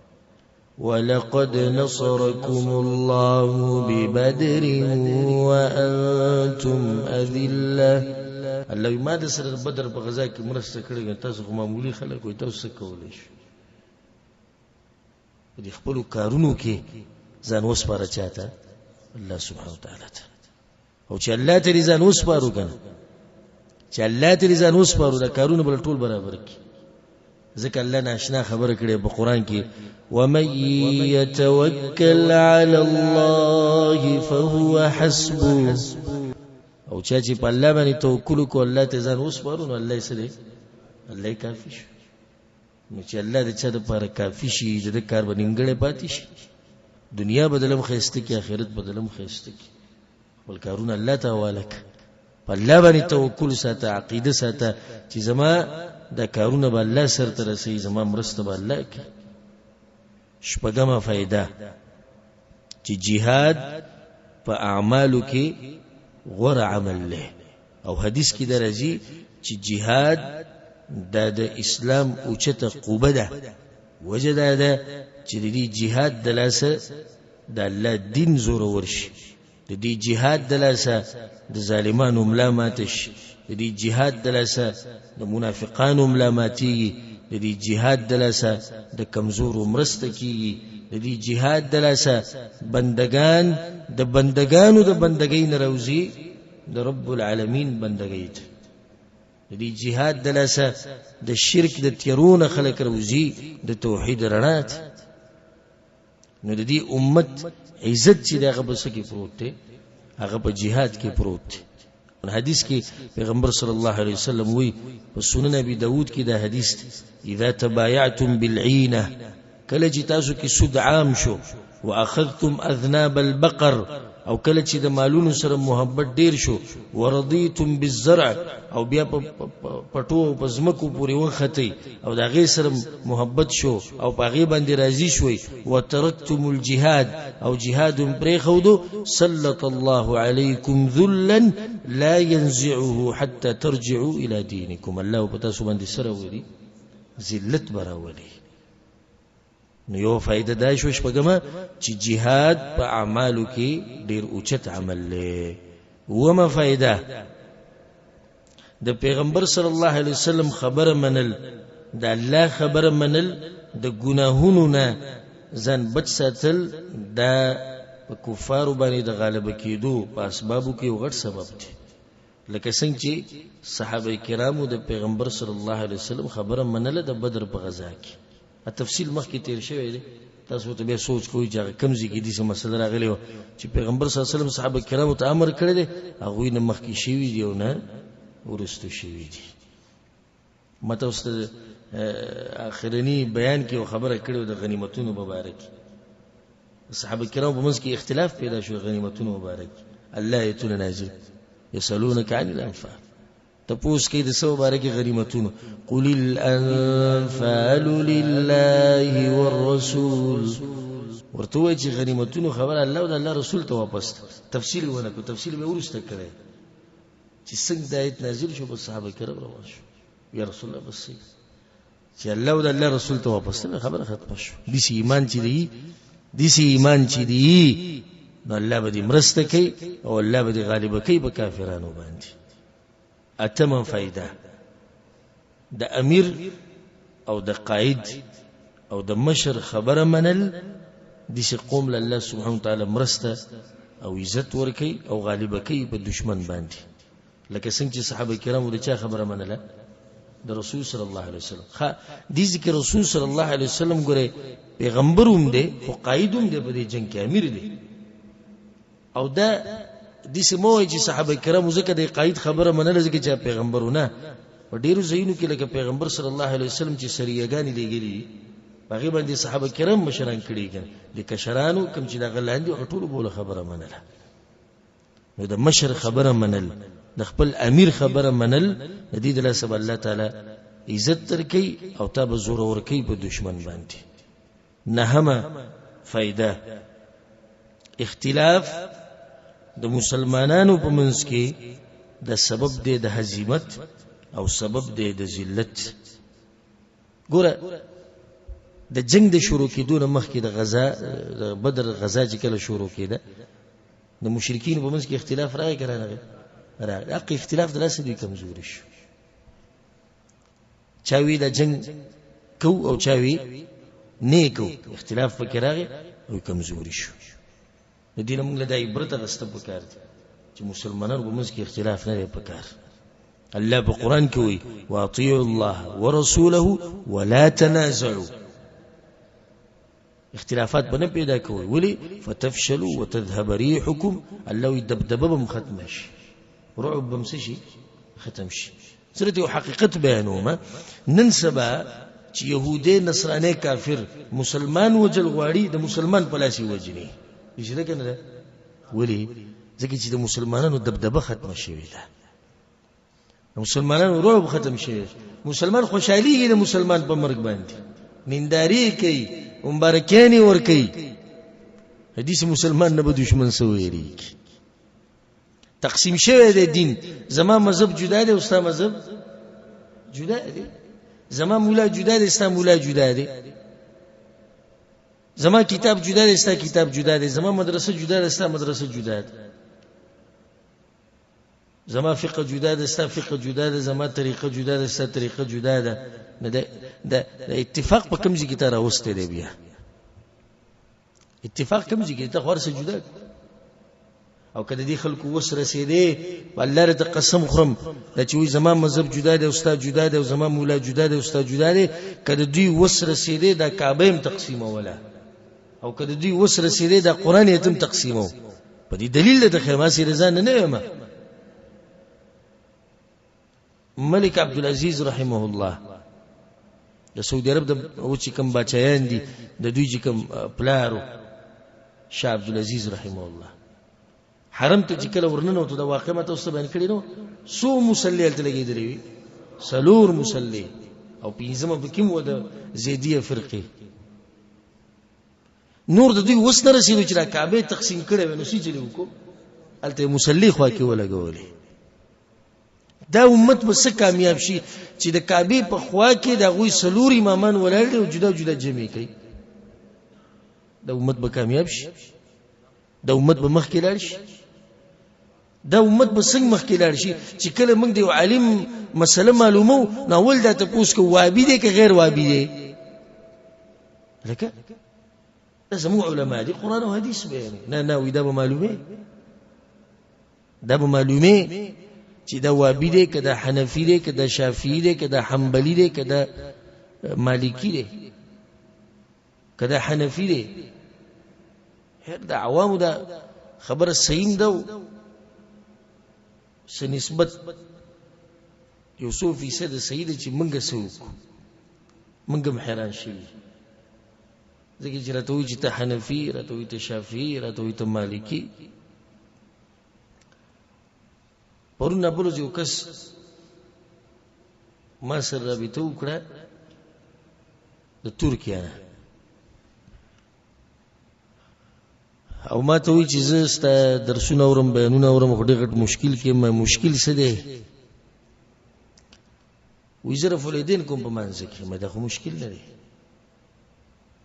ولقد نصركم الله ببدر وأنتم أذلة. الله ما د سره بدر په غزا کې مرسته کړې، تاسو خو معمولي خلک وئ، تاسو څه کولی شئ؟ په دې خپلو کارونو کې ځان وسپاره چا ته؟ الله سبحانه وتعالی ته. او چې الله ته دې ځان وسپارو که نه، چې الله ته دې ځان وسپارو، دا کارونه به ټول برابر کړي. ځکه الله ناشنا خبره کړې په قرآن کې ومن يتوکل علی الله فهو حسبه. او چا چې په الله باندې توکل وکړو، الله ته ځان وسپارو، نو الله یې څه دی؟ الله یې کافي شو. نو چې الله د چا دپاره کافي شي، د ده کار به نیمګړی پاتې شي. دنیا به دلم ښایسته کړي، آخرت به دلم ښایسته کړي. خپل کارونه الله ته حواله کړه، په الله باندې توکل ساته، عقیده ساته چې زما دا کارونه به الله سرته رسوي، زما مرسته به الله کوي. شپږمه فایده چې جهاد په اعمالو کې غوره عمل دی. او حدیث کې دا راځي چې جهاد دا د اسلام اوچته قوبه ده. وجه دا ده چې د دې جهاد د لاسه د الله دین زورور شي، د دې جهاد د لاسه د ظالمانو ملا ماته شي، د دې جهاد د لاسه د منافقانو ملا ماتیږي، د دې جهاد د لاسه د کمزورو مرسته کیږي، د دې جهاد د لاسه بندگان د بندگانو د بندګۍ نه راوځي د رب العالمین بندګۍ ته. د دې جهاد د لاسه د شرک د تیرو نه خلک راوځي د توحید رڼا ته. نو د دې امت عزت چې د هغه په څه کې پروت دی؟ هغه په جهاد کې پروت دی. حدیث کې پیغمبر صلی الله علیه وسلم وی په سنن ابي داود کې دا حدیث دی، اذا تبايعتم بالعينه، کله چې تاسو کې سود عام شو، واخذتم اذناب البقر، او کله چې د مالونو سره محبت ډیر شو، ورضیتم بالزرع، او بیا په پټو او په ځمکو پورې وختئ او د هغې سره محبت شو او په هغې باندې راضي شوئ، وترکتم الجهاد، او جهاد هم پرېښودو، سلط الله علیکم ذلا لا ينزعه حتى ترجعوا الى دینکم. الله په تاسو باندې څه راولي؟ ذلت به راولي. نو یو فایده دا شو شپږمه چې جهاد په اعمالو کې ډیر اوچت عمل دی. اوومه فایده د پیغمبر صلی الله علیه وسلم خبره منل، د الله خبره منل، د ګناهونو نه ځان بچ ساتل، دا په کفارو باندې د غالب کېدو په اسبابو کې یو غټ سبب دی. لکه څنګه چې صحابه کرامو د پیغمبر صلی الله علیه وسلم خبره منله د بدر په غزا کې. تفصیل مخکې تیر شوی دی، تاسو ته بیا سوچ کوئ چې هغه کوم ځای کې داسې مسله راغلې وه چې پیغمبر صلی الله علیه وسلم صحابه کرامو ته امر کړی دی، هغوی نه مخکې شوي دي او نه وروسته شوي دي. ما تاسو ته آخرني بیان کې یو خبره کړې وه د غنیمتونو په باره کې. صحابه کرامو په منځ کې اختلاف پیدا شو غنیمتونو په باره کې. الله آیتونه نازل، یسألونک عن الانفال، تپوس کوي د څه په باره کې؟ غنیمتونو. قل الانفال لله والرسول، ورته ووایه چې غنیمتونو خبره الله او د الله رسول ته واپس ده. تفصیل ونه کړو، تفصیل مې وروسته کړی چې څنګه د آیت نازل شو، بس صحابه کرام روان شو، یا رسول الله بس چې الله او د الله رسول ته واپس ده، خبره ختمه شو. داسې ایمان چې دی، داسې ایمان چې دی، نو الله به دې مرسته کوي او الله به دې غالبه کوي په کافرانو باندې. اتمه فایده د امیر او د قائد او د مشر خبره منل، داسې قوم له الله سبحانه وتعالی مرسته او عزت ورکوي او غالبه کوي په دشمن باندې. لکه څنګه چې صحابه کرامو د چا خبره منله؟ د رسول صلی الله علیه وسلم. ښه، دې ځای کې رسول صلی الله علیه وسلم ګورئ پیغمبر هم دی خو قائد هم دی، په دې جنګ کې امیر دی. او دا داسې مه وایئ چې صحابه کرامو ځکه د قائد خبره منله ځکه چې پیغمبر و، نه، په ډېرو ځایونو کې لکه پیغمبر صلی الله علیه وسلم چې سریهګانې لېږلي دي په هغې باندې صحابه کرام مشران کړي که نه، د کشرانو کوم چې د هغه لاندې هغه ټولو به له خبره منله. نو د مشر خبره منل، د خپل امیر خبره منل، د دې د لاسه به الله تعالی عزت درکوي او تا به زورور کوي په دشمن باندې. نهمه فایده، اختلاف د مسلمانانو په منځ کې د سبب دی د هزیمت او سبب دی د ذلت. ګوره، د جنگ د شروع کېدو نه مخکې د غزا، د بدر غزا چې کله شروع کېده، د مشرکینو په منځ کې اختلاف راغی که رانغی؟ راغی. حق اختلاف د لاسه دوی کمزوري شو. چا وی دا جنگ کو او چا وی نه کو، اختلاف پکې راغی او کمزوري شو. نو دې نه موږ له دا عبرت اخیسته پکار دي چې مسلمانانو په منځ کې اختلاف نه دی پکار. الله په قرآن کې وایي واطیعوا الله ورسوله ولا تنازعوا. اختلافات به نه پیدا کوئ، ولې؟ فتفشلوا وتذهب ريحكم. الله وایي دبدبه به هم ختمه شي، رعب به هم څه شي؟ ختم شي. زه درته یو حقیقت بیانوم. نن سبا چې یهودی، نصرانی، کافر مسلمان وژل غواړي، د مسلمان په لاس یې وژني. داسې ده که نه ده؟ ولې؟ ځکه چې د مسلمانانو دبدبه ختمه شوې ده، د مسلمانانو رعب ختم شوی، مسلمان خوشحالېږي د مسلمان په مرګ باندې، نندارې کوي، مبارکیانې ورکوي. حدیث مسلمان نه به دښمن څه ویریږي. تقسیم شوی دی دین، زما مذهب جدا دی او ستا مذهب جدا دی، زما مولا جدا دی ستا مولا جدا دی، زما کتاب جدا دی ستا کتاب جدا دی، زما مدرسه جدا ده ستا مدرسه جدا ده، زما فقه جدا ده ستا فقه جدا ده، زما طریقه جدا ده ستا طریقه جدا ده. نو د اتفاق په کوم ځای کې ته راوستی دی؟ بیا اتفاق کوم ځای کې؟ ته خو هر څه جدا. او که د دې خلکو وس رسېدی، په الله راته قسم خورم، دا چې وایي زما مذهب جدا دی او ستا جدا دی او زما مولا جدا دی او ستا جدا دی، که د دوی وس رسېدی دا کعبه یې هم تقسیموله، او که د دوی وس رسېدی دا قرآن یې هم تقسیمو. په دې دلیل ده ته ما سې رضا نه یم. ملک عبدالعزیز رحمه الله د سعودي عرب د او چې کوم بچیان دي، د دوی چې کوم پلارو شاه عبدالعزیز رحمه الله، حرم ته چې کله ورننوتو، دا واقعه ما تاسو ته بیان کړې، نو څو مصلي هلته لګېدلې وي؟ څلور مصلي او پنځمه پکې هم وه د زیدیه فرقې. نور د دوی وس نه رسېدو چې دا کعبه یې تقسیم کړې وه، نو څه چلې وکړو؟ هلته یې مصلي خوا کې ولګولې. دا امت به څه کامیاب شي چې د کعبې په خوا کې د هغوی څلور امامان ولاړ دي او جدا جدا جمع کوي؟ دا امت به کامیاب شي؟ دا امت به مخکې لاړ شي؟ دا امت به څنګه مخکې لاړ شي چې کله موږ د یو عالم مسله معلومو، نو اول دا تپوس کوو وابي دی که غیر وابي دی؟ لکه دا زموږ علما دي، قرآن او حدیث بیانوي. نه نه، وایي دا به معلومه، دا به معلومه چې دا وابي دی که دا حنفي دی که دا شافعي دی که دا حنبلي دی که دا مالکي دی که دا حنفي دی. هر د عوامو دا خبره صحیح ده، څه نسبت یو څو فیصده صحیح ده چې موږ څه وکړو، موږ هم حیران شوي، ځکه چې راته وایي چې ته حنفي، راته وایي ته شافعي، راته وایي ته مالکي. پرون نه بل یو کس ما سره رابطه وکړه د ترکیه نه، او ما ته وایي چې زه ستا درسونه اورم، بیانونه اورم، خو ډېر غټ مشکل کې یم. مشکل څه دی؟ وایي زه رفع الیدین کوم په مانځه کې. ما دا خو مشکل نه دی.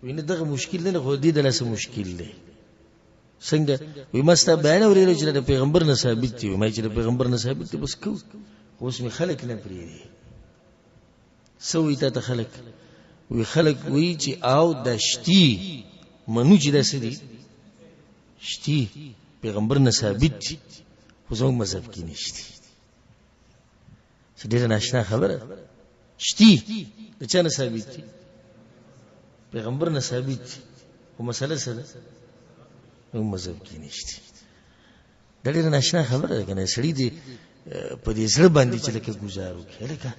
وایي نه، دغه مشکل نه، خو دې د لاسه مشکل دی. څنګه؟ وایي ما ستا بیان اورېدلی چې د پیغمبر نه ثابت دی. ما چې د پیغمبر نه ثابت دی بس کوو، خو اوس مې خلک نه پرېږدي. څه وایي تا ته خلک؟ وی خلک وی چې او د شتی منو چې دا څه دي شتی پیغمبر نه ثابت دي، خو زموږ مذهب کې نشتی. چې ډېره ناشنا خبره، شتی د چا نه ثابت دي؟ پیغمبر نه ثابت دي، خو مسله څه ده؟ زموږ مذهب کې نشتی. دا ډېره ناشنا خبره ده که نه؟ سړي دې په دې زړه باندې چې لکه ګزار وکړي، هلکه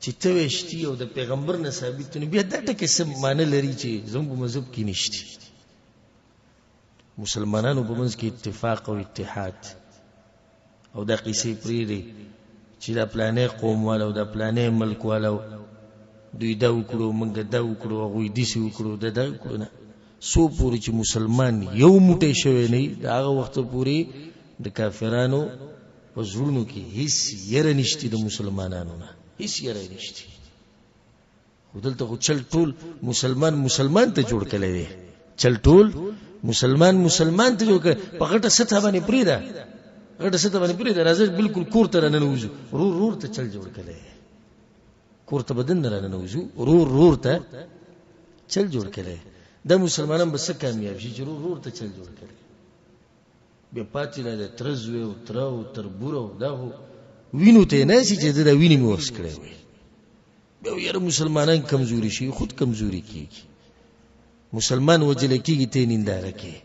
چې ته وې شتي او د پیغمبر نه ثابت، نو بیا دا ټکی څه معنی لري چې زموږ په مذهب کې نشتی؟ مسلمانانو په منځ کې اتفاق او اتحاد او دا قصې پرېږدئ چې دا پلانې قوم والا او دا پلانې ملک والا دوی دا وکړو، موږ دا وکړو، هغوی داسې وکړو، دا دا وکړو. نه، څو پورې چې مسلمان یو موټی شوی نه، د هغه وخته پورې د کافرانو په زړونو کې هیڅ یره نشتی، د مسلمانانو نه هیڅ یره نشتی. خو دلته خو چل ټول مسلمان مسلمان ته جوړ کړی دی، چل ټول مسلمان مسلمان ته جوړ کړی. په غټه سطح باندې پرېږده، غټه سطح باندې پرېږده، راځه بالکل کور ته راننوځو. رور رور ته چل جوړ کړی، کور ته به دننه راننوځو، رور رور ته چل جوړ کړی. دا مسلمانان به څه کامیاب شي چې رور رور ته چل جوړ کړی؟ بیا پاتې نه د تره زوی او تره او تربور او دا خو وینو ته یې نه شي چې ده دا وینې مې ورس کړی وي. بیا یاره مسلمانان کمزوري شي، خود کمزوري کېږي. مسلمان وژل کېږي، ته یې ننداره کوې.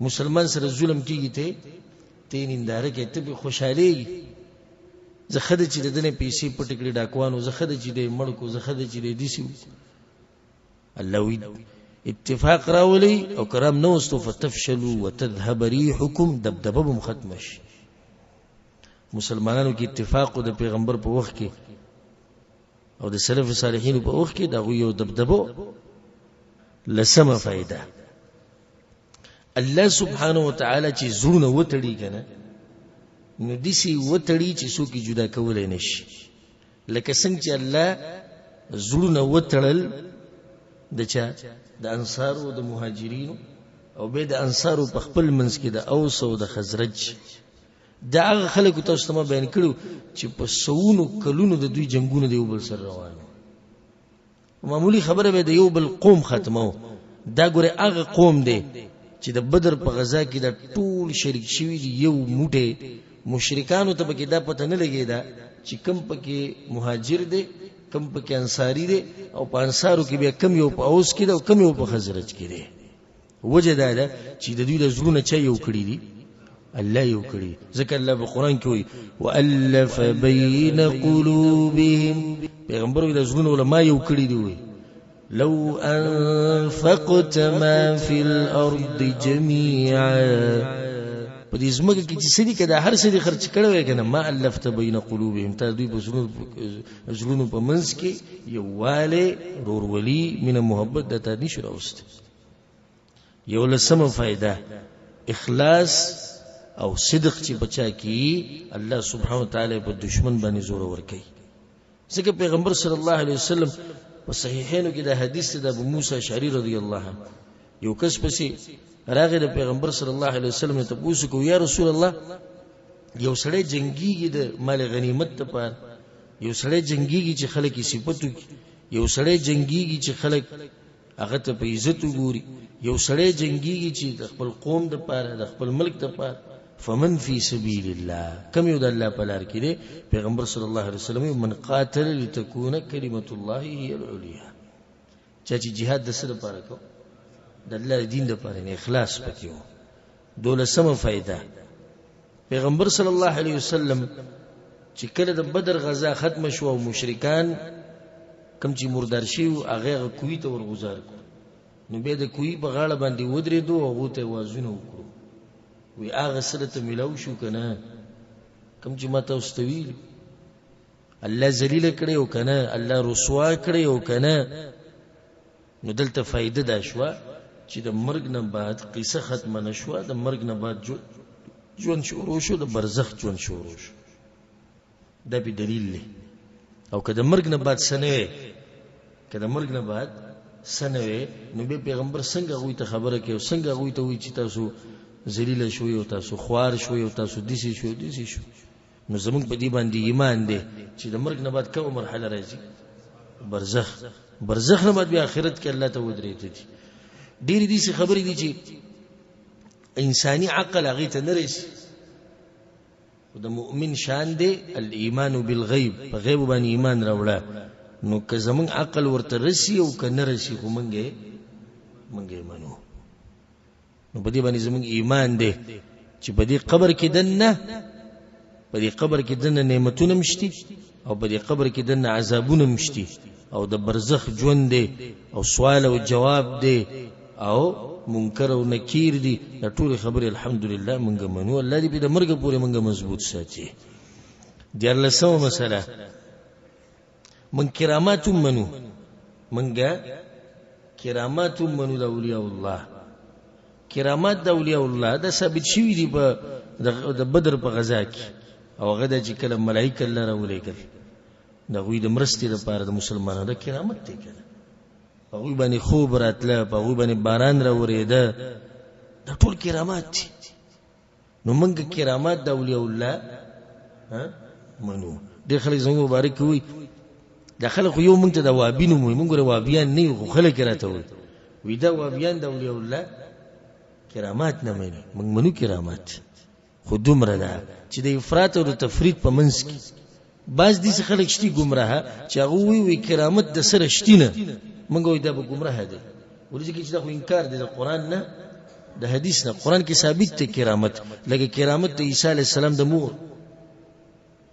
مسلمان سره ظلم کېږي، ته یې ننداره کوې، ته پرې خوشحالېږي. زه ښه ده چې د ده نه پیسې پټې کړې ډاکوانو، زه ښه ده چې دی مړ کړو، زه ښه ده چې دی داسې وکړو. الله وی اتفاق راولي او کرام نه وستو فتفشلوا وتذهب ريحكم، دبدبه به ختمه شي. مسلمانانو کې اتفاق د پیغمبر په وخت کې او د سلف صالحینو په وخت کې د هغوی یو دبدبه. لسمه فایده، الله سبحانه وتعالی چې زړونه وتړي که نه، نو داسې وتړي چې څوک یې جدا کولی نه شي. لکه څنګه چې الله زړونه وتړل د چا؟ د انصارو د مهاجرینو، او بیا د انصارو په خپل منځ کې د اوس او د خزرج. دا هغه خلکو تاسو ته ما بیان کړو چې په سوونو کلونو د دوی جنګونه د یو بل سره روان وو. معمولی خبره به د یو بل قوم ختمو. دا ګوره هغه قوم دی چې د بدر په غزا کې دا ټول شریک شوي دي یو موټی. مشرکانو ته پکې دا پته نه لګېده چې کم پکې مهاجر دی، کم پکې انصاري دی، او په انصارو کې بیا کم یو په اوس کې دی او کم یو په خزرج کې دی. وجه دا ده چې د دوی د زړونه چا یو کړي دي؟ الله یو کړي. ځکه الله په قرآن کې وایي وألف بین قلوبهم، پیغمبر وایي د زړونو له ما یو کړي دي. وایي لو انفقت ما فی الارض جميعا، په دې ځمکه کې چې څه دي که دا هر څه دې خرچ کړی وای که نه، ما الفت بین قلوبهم، تا دوی په زړونو په منځ کې یووالی، ورورولي، مینه، محبت دا تا نشو راوستی. یو لسمه فایده، اخلاص او صدق چې بچا کی الله سبحانه وتعالی په دشمن باندې زور ورکوي. ځکه پیغمبر صلی الله علیه وسلم په صحیحینو کې د حدیث د ابو موسی اشعری رضی الله عنه، یو کس پسې راغی د پیغمبر صلی الله علیه وسلم ته پوښتنه کو، یا رسول الله یو سړی جنگیږي د مال غنیمت لپاره، یو سړی جنگیږي چې خلک یې صفت وکړي، یو سړی جنگیږي چې خلک هغه ته په عزت وګوري، یو سړی جنگیږي چې د خپل قوم دپاره، د خپل ملک دپاره، فمن فی سبیل الله، کم یو د الله په لار کې دی؟ پیغمبر صلی الله علیه وسلم من قاتل لتکون کلمة الله هي العلیا، چا چې جهاد د څه دپاره کو؟ د الله د دین دپاره، یعنې اخلاص پکې و. دولسمه فایده، پیغمبر صلی الله علیه وسلم چې کله د بدر غزا ختمه شوه او مشرکان کم چې مردار شوي وو هغه هغه کوهي ته ورغوځار کړو، نو بیا د کوهي په غاړه باندې ودرېدو او هغو ته یې وازونه وکړو، وی هغه څه درته میلاو شو که نه کوم چې ما تاسو ته ویلي؟ الله ذلیله کړی او که نه؟ الله رسوا کړی او که نه؟ نو دلته فایده دا شوه چې د مرګ نه بعد قصه ختمه نه شوه، د مرګ نه بعد ژوند شروع شو، د برزخ ژوند شروع شو. دا به دلیل دی. او که د مرګ نه بعد څه نه وي، که د مرګ نه بعد څه نه وي، نو بیا پیغمبر څنګه هغوی ته خبره کوي او څنګه هغوی ته وایي چې تاسو ذلیله شوئ او تاسو خوار شوئ او تاسو داسې شوئ او داسې شوئ؟ نو زموږ په دې باندې ایمان دی چې د مرګ نه بعد کومه مرحله راځي؟ برزخ. برزخ نه بعد بیا آخرت کې الله ته ودرېدل دي. ډېرې داسې خبرې دي چې انساني عقل هغې ته نه رسي، خو د مؤمن شان دی الایمان بالغیب، په غیب باندې ایمان راوړه. نو که زمونږ عقل ورته رسي او که نه رسي، خو مونږ یې منو. نو په دې باندې زمونږ ایمان دی چې په دې قبر کې دننه، په دې قبر کې دننه نعمتونه هم شتي او په دې قبر کې دننه عذابونه هم شتي، او د برزخ ژوند دی او سوال او جواب دی او منکر او نکیر دي. دا ټولې خبرې الحمدلله مونږ منو. الله دې په د مرګ پورې مونږ مضبوط ساتي. دیارلسمه مسله، مونږ کرامات هم منو، مونږ کرامات هم منو د اولیاء الله. کرامات د اولیاء الله دا ثابت شوي دي په د بدر په غزا کې، او هغه دا چې کله ملایک الله راولېږل د هغوی د مرستې لپاره د مسلمانانو، دا کرامت دی که نه. په هغوی باندې خوب راتله، په هغوی باندې باران راورېده، دا ټول کرامات دي. نو موږ کرامات د اولیاء الله منو. ډېر خلک زموږ مبارک وایي، دا خلک خو یو موږ ته د وابي نوم وایي، موږ ګوره وابیان نه یو، خو خلک یې راته وایي، وایي دا وابیان د اولیاء الله کرامات نه مني. موږ منو کرامات، خو دومره ده چې د افراط او د تفرید په منځ کې بعض داسې خلک شتي ګمراه چې هغه وایي وایي کرامت د سره شتي نه، موږ وایو دا به ګمراه دی. ولې ځکه چې دا خو انکار دی د قرآن نه، د حدیث نه. قرآن کې ثابت دی کرامت، لکه کرامت د عیسی علیه السلام د مور،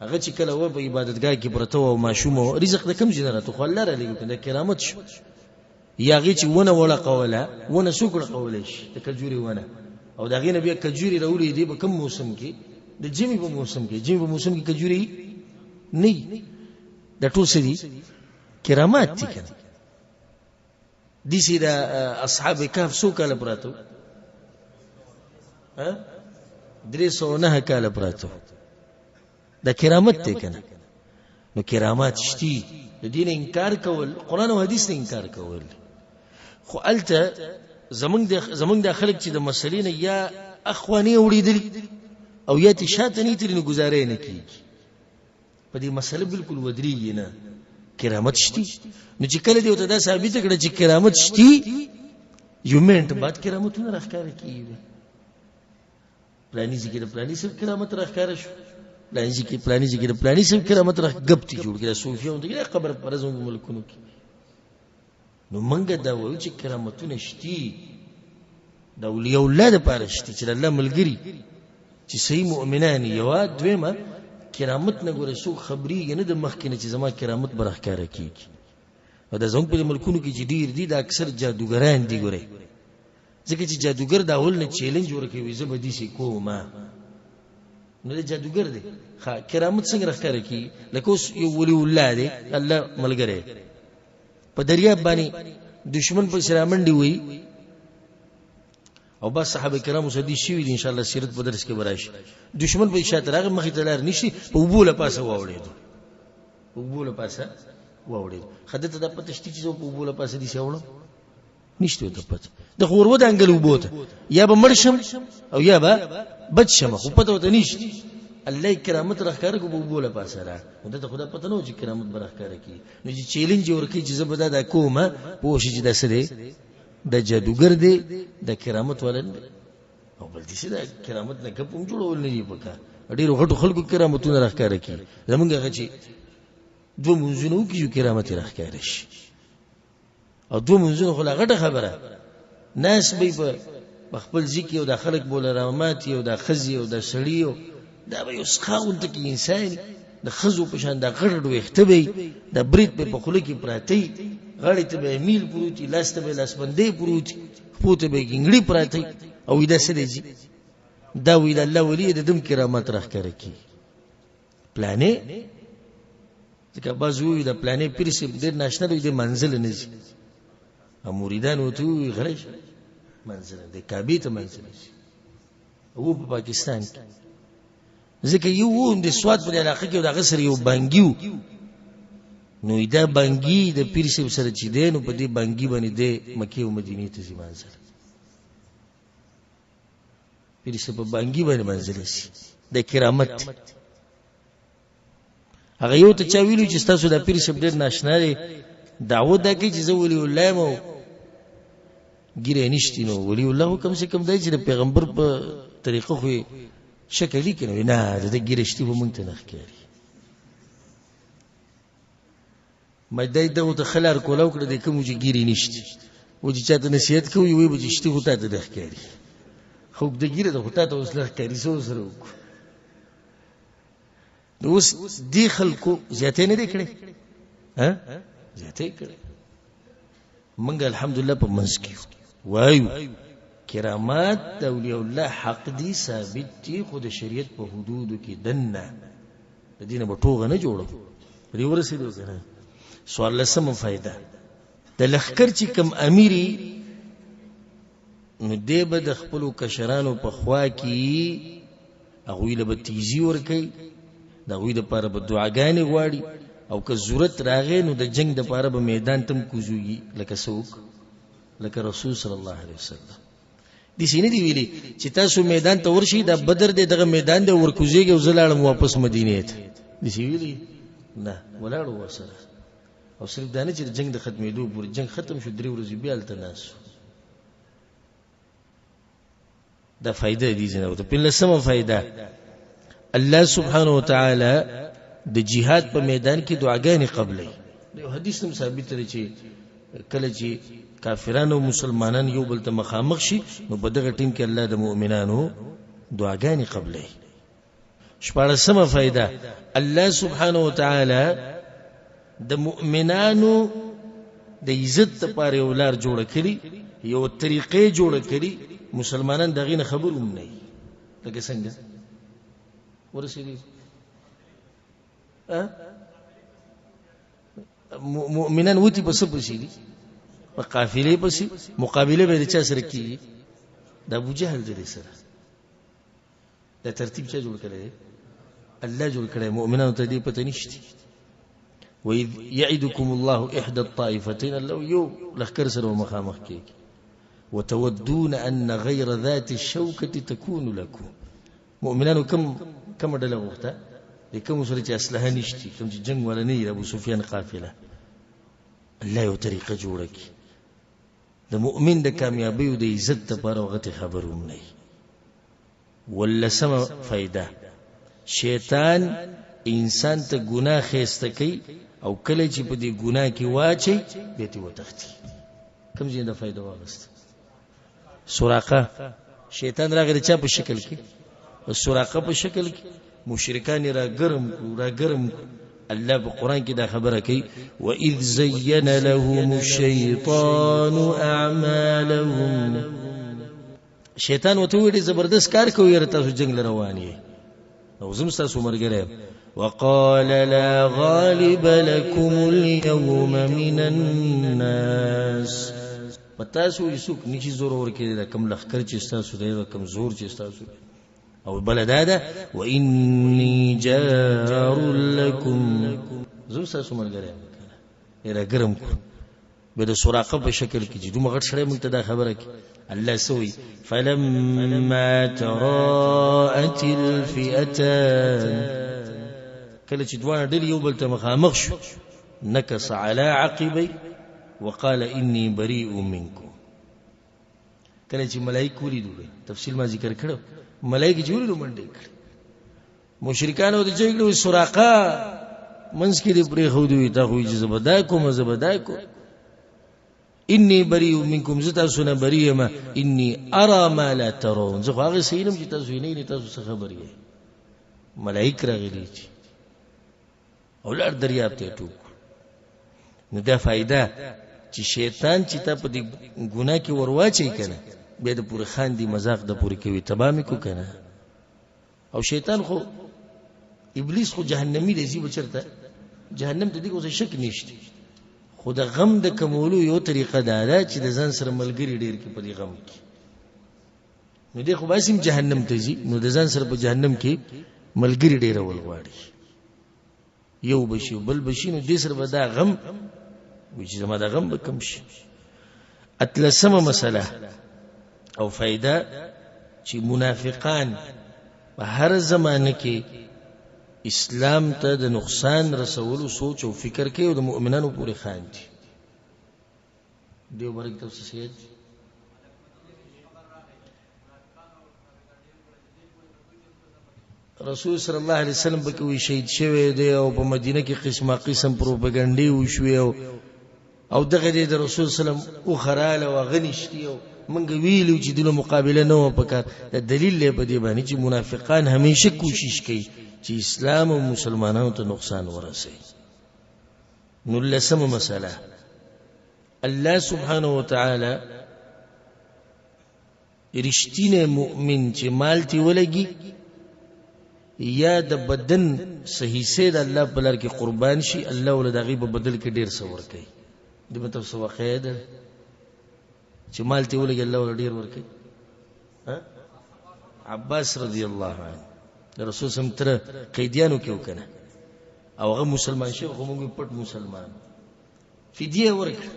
هغه چې کله و په عبادتګاه کې پرته وه او ماشومه وه، رزق د کوم ځای نه راته، خو الله رالیږي که دا کرامت شو. یا هغې چې ونه وړقوله، ونه څوک وړقولی شي؟ د کجورې ونه، او د هغې نه بیا کجورې راولېدې په کوم موسم کې؟ د ژمي په موسم کې. ژمي په موسم کې کجورې نه وي. دا ټول څه دي؟ کرامات دي که نه. داسې د اصحاب کهف څو کاله پراته وو؟ 309 کاله پراته وو. دا کرامت دی که نه. نو کرامات شتي، د دین انکار کول، قرآن او حدیث نه انکار کول. خو هلته زمونږ د خلک چې د مسلې نه یا اخوا نه اوړېدلي او یا ترې شاته نه تللي، نو ګزاره یې نه کېږي. په دې مسله بالکل ودرېږي نه. کرامت شتي، نو چې کله دې ورته دا ثابته کړه چې کرامت شتي، یو منټ بعد کرامتونه راښکاره کېږي. پلاني ځای کې د پلاني صاحب کرامت راښکاره شو، پلاني ځای کې پلاني ځای کې د پلاني صاحب کرامت راښ ګپ ترې جوړ کړي. دا صوفیان دي قبر پر زموږ ملکونو کې. نو موږ دا وایو چې کرامتونه شتي، د اولیاء الله دپاره شتي چې د الله ملګري چې صحیح مؤمنان. یوه دویمه کرامت نه ګوره څوک خبرېږي نه د مخکې نه چې زما کرامت به راښکاره کېږي. او دا زموږ په دې ملکونو کې چې ډېر دي دا اکثر جادوګران دي ګورئ، ځکه چې جادوګر د اول نه چیلنج ورکوي، زه به داسې کوم، نو دا جادوګر دی. ښه کرامت څنګه راښکاره کېږي؟ لکه اوس یو ولی الله دی، الله ملګری، په دریاب باندې دشمن پسې رامنډې وهي، او بس صحابه کرامو سره دي شوي دي، ان شاء الله سیرت په درس کې به راشي. دشمن په شاته راغی، مخې ته لار نشي، په اوبو له پاسه واوړېدو، په اوبو له پاسه واوړېدو. ښه ده ته دا پته شته چې زه په اوبو له پاسه داسې اوړم؟ نشته ورته پته. د خو ور ودانګل اوبو ته، یا به مړ شم او یا به بچ شم، خو پته ورته نشته. الله یې کرامت راښکاره کړو، په اوبو له پاسه راغی. نو ده ته خو دا پته نه وه چې کرامت به راښکاره کړي. نو چې چیلنج یې ورکوي چې زه به دا کوم، پوه شي چې دا څه دی، دا جادوګر دی، دا کرامت والا نه دی. او بل داسې دا کرامت نه ګپ هم جوړول نه دي پکار. ډېرو غټو خلکو کرامتونه راښکاره کړي. زمونږ هغه چې دوه مونځونه وکړي یو کرامت یې راښکاره شي، او دوه مونځونه خو لا غټه خبره. ناس به یې په خپل ځای کې، او دا خلک به له راماتي، او دا ښځې او دا سړي، او دا به یو سخا غونته کې انسان د ښځو په شان دا غټ غټ ویښته به یې، دا برېت به یې په خوله کې پراته وي، غاړې ته به یې میل پروت وي، لاس ته به یې لاسبندی پروت وي، پښو ته به یې ګنګړي پراته وي، او وایي دا څه دی جي؟ دا وایي د الله ولي د دم کرامت راښکاره کېږي. پلانې ځکه بعض وایي د پلانې پیر صاحب ډېر ناشنا دی، د منزل نه ځي، او مریدان ورته وایي غلی شه، منزل دی، کعبې ته منزل ځي. او په پاکستان کې ځکه یو و د سوات په علاقه کې د هغه سره یو بنګي و، نو دا بنګي د پیر صاحب سره چې دی، نو په دې بنګي باندې دی مکې او مدینې ته ځي منزل. پیر صاحب په بنګي باندې منزل شي، د کرامت دی. هغه یو ته چا ویلو چې ستاسو دا پیر صاحب ډېر ناشنا دی، دعوه دا کوي چې زه ولی الله یم او ږیره یې نشتي، نو ولی الله خو کم سه کم دی چې د پیغمبر په طریقه خو یې شکل دي که نه؟ نه، د ده ږیره شتي خو موږ ته نه ښکاري. ما دی دغو ته ښه لار کولاو کړه، د کومو چې ږیرې نشتي و چې چاته نصیحت کوي وایي به چې شتي خو تا ته نه ښکاري، خو اوږده ږیره ده خو تا ته اوس نه ښکاري، څه ورسره وکړو؟ نو اوس دې خلکو زیاتی نه دی کړی؟ زیاتی کړی. موږ الحمدلله په منځ کې وایو کرامات د اولیاء الله حق دي، ثابت دي، خو د شریعت په حدودو کې دننه، د دې نه به ټوغه نه جوړو. په دې ورسېدو که نه؟ څوارلسمه فایده، د لښکر چې کوم امیري نو دی به د خپلو کشرانو په خوا کې هغوی له به تیزي ورکوي، د هغوی دپاره به دعاګانې غواړي، او که ضرورت راغی نو د جنګ دپاره به میدان ته هم کوزوږي، لکه څوک؟ لکه رسول صلی الله علیه وسلم. داسې نه دي ویلي چې تاسو میدان ته ورشئ، دا بدر دی، دغه میدان دی، ورکوزېږئ او زه لاړم واپس مدینې ته. داسې ویلي نه، ولاړو ورسره. او صرف دا نه چې د جنګ د ختمېدو پورې، جنګ ختم شو 3 ورځې بیا هلته ناست. دا فایده دي ځنه ورته. پنځلسمه فایده، الله سبحانه وتعالی د جهاد په میدان کې دعاګانې قبلوي. یو حدیث هم ثابت دی چې کله چې کافران او مسلمانان یو بل ته مخامخ شي نو په دغه ټیم کې الله د مؤمنانو دعاګانې قبلوي. شپاړسمه فایده، الله سبحانه وتعالی د مؤمنانو د عزت لپاره یو لار جوړه کړي، یو طریقې جوړه کړي، مسلمانان د هغې نه خبر هم نه وي. لکه څنګه ورسېدي مؤمنان وتی په څه پسې دي؟ په قافلې پسې. مقابله به د چا سره کېږي؟ د ابو جهل د سره. دا ترتیب چا جوړ کړی دی؟ الله جوړ کړی، مؤمنانو ته دې پته نشته. وإذ يعدكم الله إحدى الطائفتين، الله یو لښکر سره مخامخ کېږي. وتودون أن غير ذات الشوكة تكون لكم. مؤمنانو کومه ډله غوښته؟ د کومو سره چې اسلحه نشتي، کوم چې جنګ والا نه وي، د ابو سفیان قافله. الله یو طریقه جوړه کړي د مؤمن د کامیابۍ او د عزت لپاره، هغه ته خبر هم نه وي. ولسمه فایده، شیطان انسان ته ګناه ښایسته کوي او کله چې په دې ګناه کې واچوي بیا ترې وتښتي. کوم ځای دا فایده واخیسته؟ سراقه. شیطان راغی د چا په شکل کې؟ د سراقه په شکل کې. مشرکان یې راګرم کړو، راګرم کړو. الله په قرآن کې دا خبره کوي، وَإِذْ زَيَّنَ لَهُمُ الشَّيْطَانُ أَعْمَالَهُمْ. شیطان ورته وویل ډېر زبردست کار کوي، یاره تاسو جنګ له روان یئ او زه هم ستاسو ملګری یم. وقال لا غالب لكم اليوم من الناس. په تاسو یې څوک نشي زورور کېدی، دا کوم لښکر چې ستاسو دی، دا کوم زور چې ستاسو دی. او بله دا ده واني جار لكم، زه هم ستاسو ملګری یم. که نه یې راګرم کړو به د سراقه په شکل کې چې دومره غټ سړی موږ ته دا خبره کوي. الله څه وایي؟ فلما تراءت الفئتان، کله چې دواړه ډلې یو بل ته مخامخ شو، نکس علی عقبی وقال انی بریء منکم. کله چې ملائک ولیدو، تفصیل ما ذکر کړو، ملائک چې ولیدو منډې کړې، مشرکانو د جګړې سراقه منځ کې دې پرېښودو، تا خو یې چې زه به دا کوم، زه به دا کوم. انی بریء منکم، زه تاسو نه بری یم. انی ارا ما لا ترون، زه خو هغه څه وینم چې تاسو یې نه وینئ، تاسو څه خبر یئ. ملائک راغلي چې او لار دریاب ته یې ټوپ کړو. نو دا فایده چې شیطان چې تا په دې ګناه کې ورواچوي که نه، بیا د پورې خاندي، مذاق د پورې کوي، تباه مې کړو که نه. او شیطان خو ابلیس خو جهنمی دی، ځي به چېرته جهنم ته، دې کې اوس شک نشته. خو د غم د کمولو یو طریقه دا ده چې د ځان سره ملګري ډېر کړي په دې غم کې. نو دی خو به هسې هم جهنم ته ځي، نو د ځان سره په جهنم کې ملګري ډېرول غواړي، یو به شي بل به شي، نو دې سره به دا غم وي چې زما دا غم به کم شي. اتلسمه مسله او فایده چې منافقان په هر زمانه کې اسلام ته د نقصان رسولو سوچ او فکر کوي او د مؤمنانو پورې خاندي. دیو برک ته څه شي؟ رسول صلی الله علیه وسلم پکې وی شهید شوی دی او په مدینه کې قسمه قسم پروپاګاندا وشوي او دغه دی د رسول سلام او خراله او غنشتي او منګ ویلو چې دغه مقابله نه و پکار. د دلیل له په دې باندې چې منافقان همیشه کوشش کوي چې اسلام او مسلمانانو ته نقصان ورسوي. نو لسمه مسله، الله سبحانه وتعالى رښتینی مؤمن چې مال تی ولګي یا د بدن صحیح سه د الله په لار کې قربان شي، الله ول د هغې په بدل کې ډېر څه ورکوي. د مطلب څه واقعه ده چې مال تی ولګي الله ول ډېر ورکوي. عباس رضی الله عنه د رسول سم تر قیدیانو کې وکنه او هغه مسلمان شو، خو موږ پټ مسلمان فدیه ورکړه.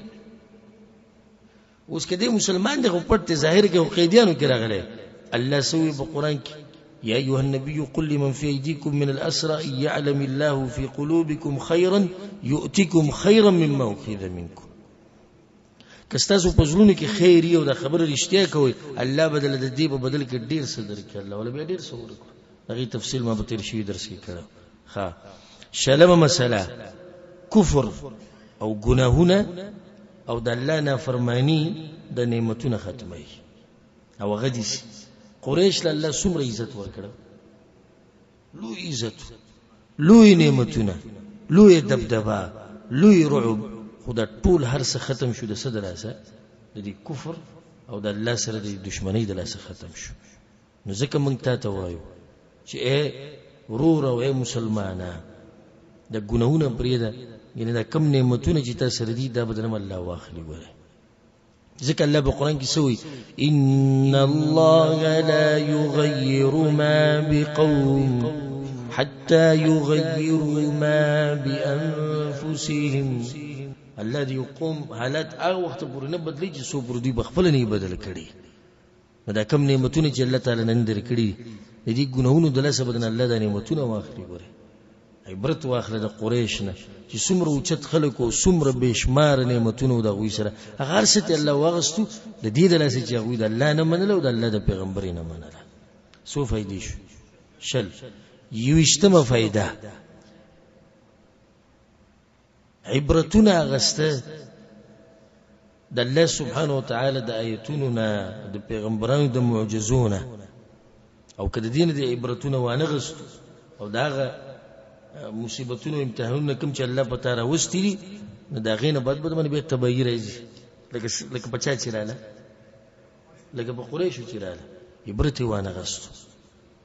اوس که دی مسلمان دی خو پټ دی، ظاهر کې خو قیدیانو کې راغلی. الله سوی په قرآن کې یا ایها النبی قل لمن فی ایدیکم من الاسرى یعلم الله فی قلوبکم خیرا یؤتکم خیرا مما اخذ منکم. که ستاسو په زړونو کې خیر یې او دا خبره رښتیا کوئ، الله به درله د دې په بدل کې ډېر څه درکړي، الله وله بیا ډېر څه ورکړو. هغې تفصیل ما په تېر شوي درس کې کړی. ښه، شلمه مسله، کفر او ګناهونه او د الله نافرمانی د نعمتونه ختموي. او هغه دي قریش له الله څومره عزت ورکړ، لوی عزت، لوی نعمتونه، لوی دبدبه، لوی رعب، خو دا ټول هر څه ختم شو د څه د لاسه؟ د دې کفر او د الله سره د دښمنۍ د لاسه ختم شو. نو ځکه موږ تا ته وایو چې ای ورور او ای مسلمانه، د ګناهونه پرېږده، یعنې دا کم نعمتونه چې تا سره دي دا به درنه الله واخلي. ګوره ځکه الله په قرآن کې څه وایي؟ ان الله لا یغیر ما بقوم حتى یغیروا ما بانفسهم. الله دې یو قوم حالات هغه وخت پورې نه بدلوي چې څو پورې دوی په خپله نه بدل کړي. نو دا کم نعمتونه چې الله تعالی نن درکړي د دې ګناهونو د لاسه به درنه الله دا نعمتونه واخلي. ګوره عبرت واخله د قریش نه چې څومره اوچت خلک او څومره بېشماره نعمتونه د هغوی سره، هغه هر څه ته الله واغستو د دې د لاسه چې هغوی د الله نه منله او د الله د پیغمبر یې نه منله. څو فایدې شو؟ شل. یوویشتمه فایده، عبرتونه اغسته د الله سبحانه وتعالی د آیتونو نه، د پیغمبرانو د معجزو نه، او که د دې نه د عبرتونه وانه غستو او د هغه مصیبتونو امتحانونه کوم چې الله په تا راوستي دي، نو د هغې نه بعد به باندې بیا تباهي راځي، لکه په چا چې راله، لکه په قریشو چې راله، عبرت یې وانه غستو.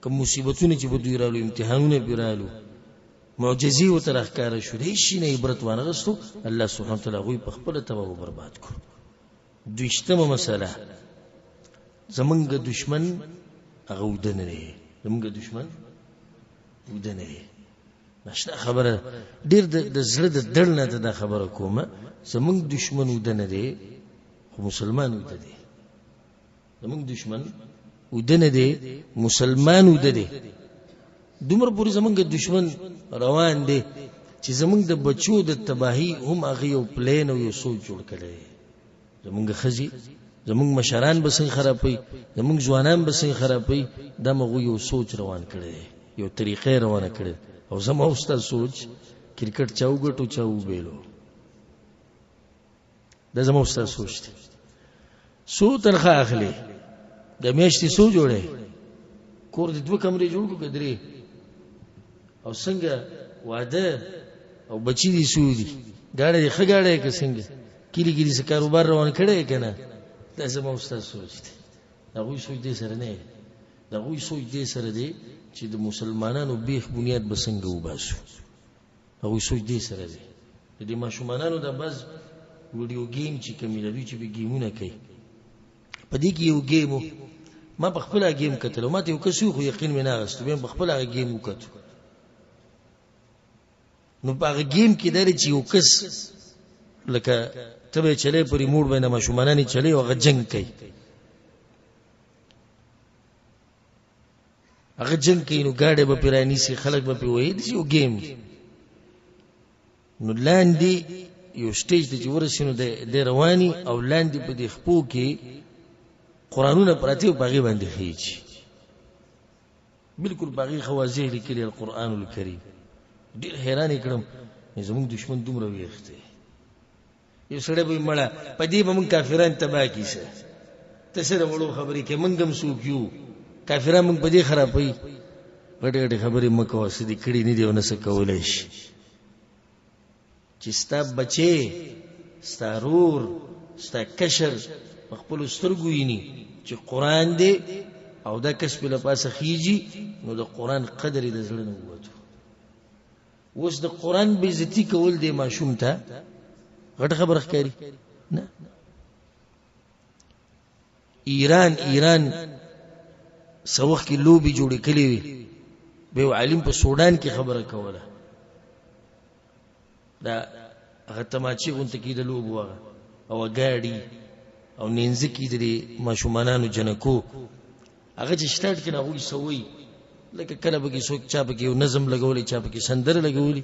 کوم مصیبتونه چې په دوی رالو، امتحانونه پرې رالو، معجزې ورته راښکاره شو، د هېڅ شي نه عبرت وانه غستو، الله سبحانه وتعالی هغوی په خپله تباه و برباد کړو. دویشتمه مسله، زمونږ دشمن هغه وده نه دی، زمونږ دشمن وده نه دی. ناشنا خبره، ډېر د زړه د دړ نه ته دا خبره کومه، زمونږ دشمن وده نه دی، خو مسلمان وده دی. زمونږ دشمن وده نه دی، مسلمان وده دی. دومره پورې زمونږ دشمن روان دی چې زمونږ د بچو د تباهي هم هغه یو پلان او یو سوچ جوړ کړی دی. زمونږ ښځې، زمونږ مشران به څنګه خرابوي، زمونږ ځوانان به څنګه خرابوي، دا هغوی یو سوچ روان کړی دی، یو طریقه یې روانه کړې. او زما او ستا سوچ کرکټ چا وګټو چا وبېلو، دا زما او ستا سوچ دی. څو تنخوا اخلي د میاشتې؟ څو جوړې کور دې؟ دوه کمرې جوړ کړو که درې؟ او څنګه واده او بچي دې څو دي؟ ګاډی دې ښه ګاډی که څنګه؟ کلي کې دې څه کاروبار روان کړی که نه؟ دا زما او ستا سوچ دی. د هغوی سوچ دې سره نه دی، د هغوی سوچ دې سره دی چې د مسلمانانو بیخ بنیاد به څنګه وباسو. هغوی سوچ دې سره دی. د دې ماشومانانو د بعض ویډیو ګیم چې کوم دی، دوی چې به ګیمونه کوي، په دې کې یو ګیم ما په خپله ګیم کتل، ما ته یو کس خو یقین مې نه اخیستو، بیا په خپله هغه ګیم وکتو. نو په هغه ګیم کې دا دی چې یو کس لکه ته به یې چلی په ریموټ باندې ماشومانان یې چلی او هغه جنګ کوي، هغه جنګ کوي، نو ګاډی به پرې رانیسي، خلک به پرې وهي، داسې یو ګیم دی. نو لاندې یو سټیج ته چې ورسي نو د رواني او لاندې په دې خپو کې قرآنونه پراته او په هغې باندې خېږي، بالکل په هغې ښه واضح لیکلي القرآن الکریم. ډېر حیران یې کړم، زموږ دښمن دومره ویښ دی. یو سړی به مړه په دې به موږ کافران تباه کړي، څه ته څه د وړو خبرې کوې، موږ هم څوک یو، کافران موږ په دې خرابوي. غټې غټې خبرې مه کوه، څه دې کړي نه دي او نه څه کولی شي. چې ستا بچی، ستا رور، ستا کشر په خپلو سترګو ویني چې قرآن دی او دا کس پې له پاسه خیږي، نو د قرآن قدر یې د زړه نه ووتو. اوس د قرآن بېعزتي کول دی ماشوم ته غټه خبره ښکاري نه. ایران څه وخت کې لوبې جوړې کړې وې، به یو عالم په سوډان کې خبره کوله، دا هغه تماچې غونته کې د لوبو هغه او ګاډي او نینځکې د دې ماشومانانو جنکو هغه چې سټارټ کړي، هغوی څه وایي، لکه کله به کې څوک چا پکې یو نظم لګولی، چا پکې سندره لګولي،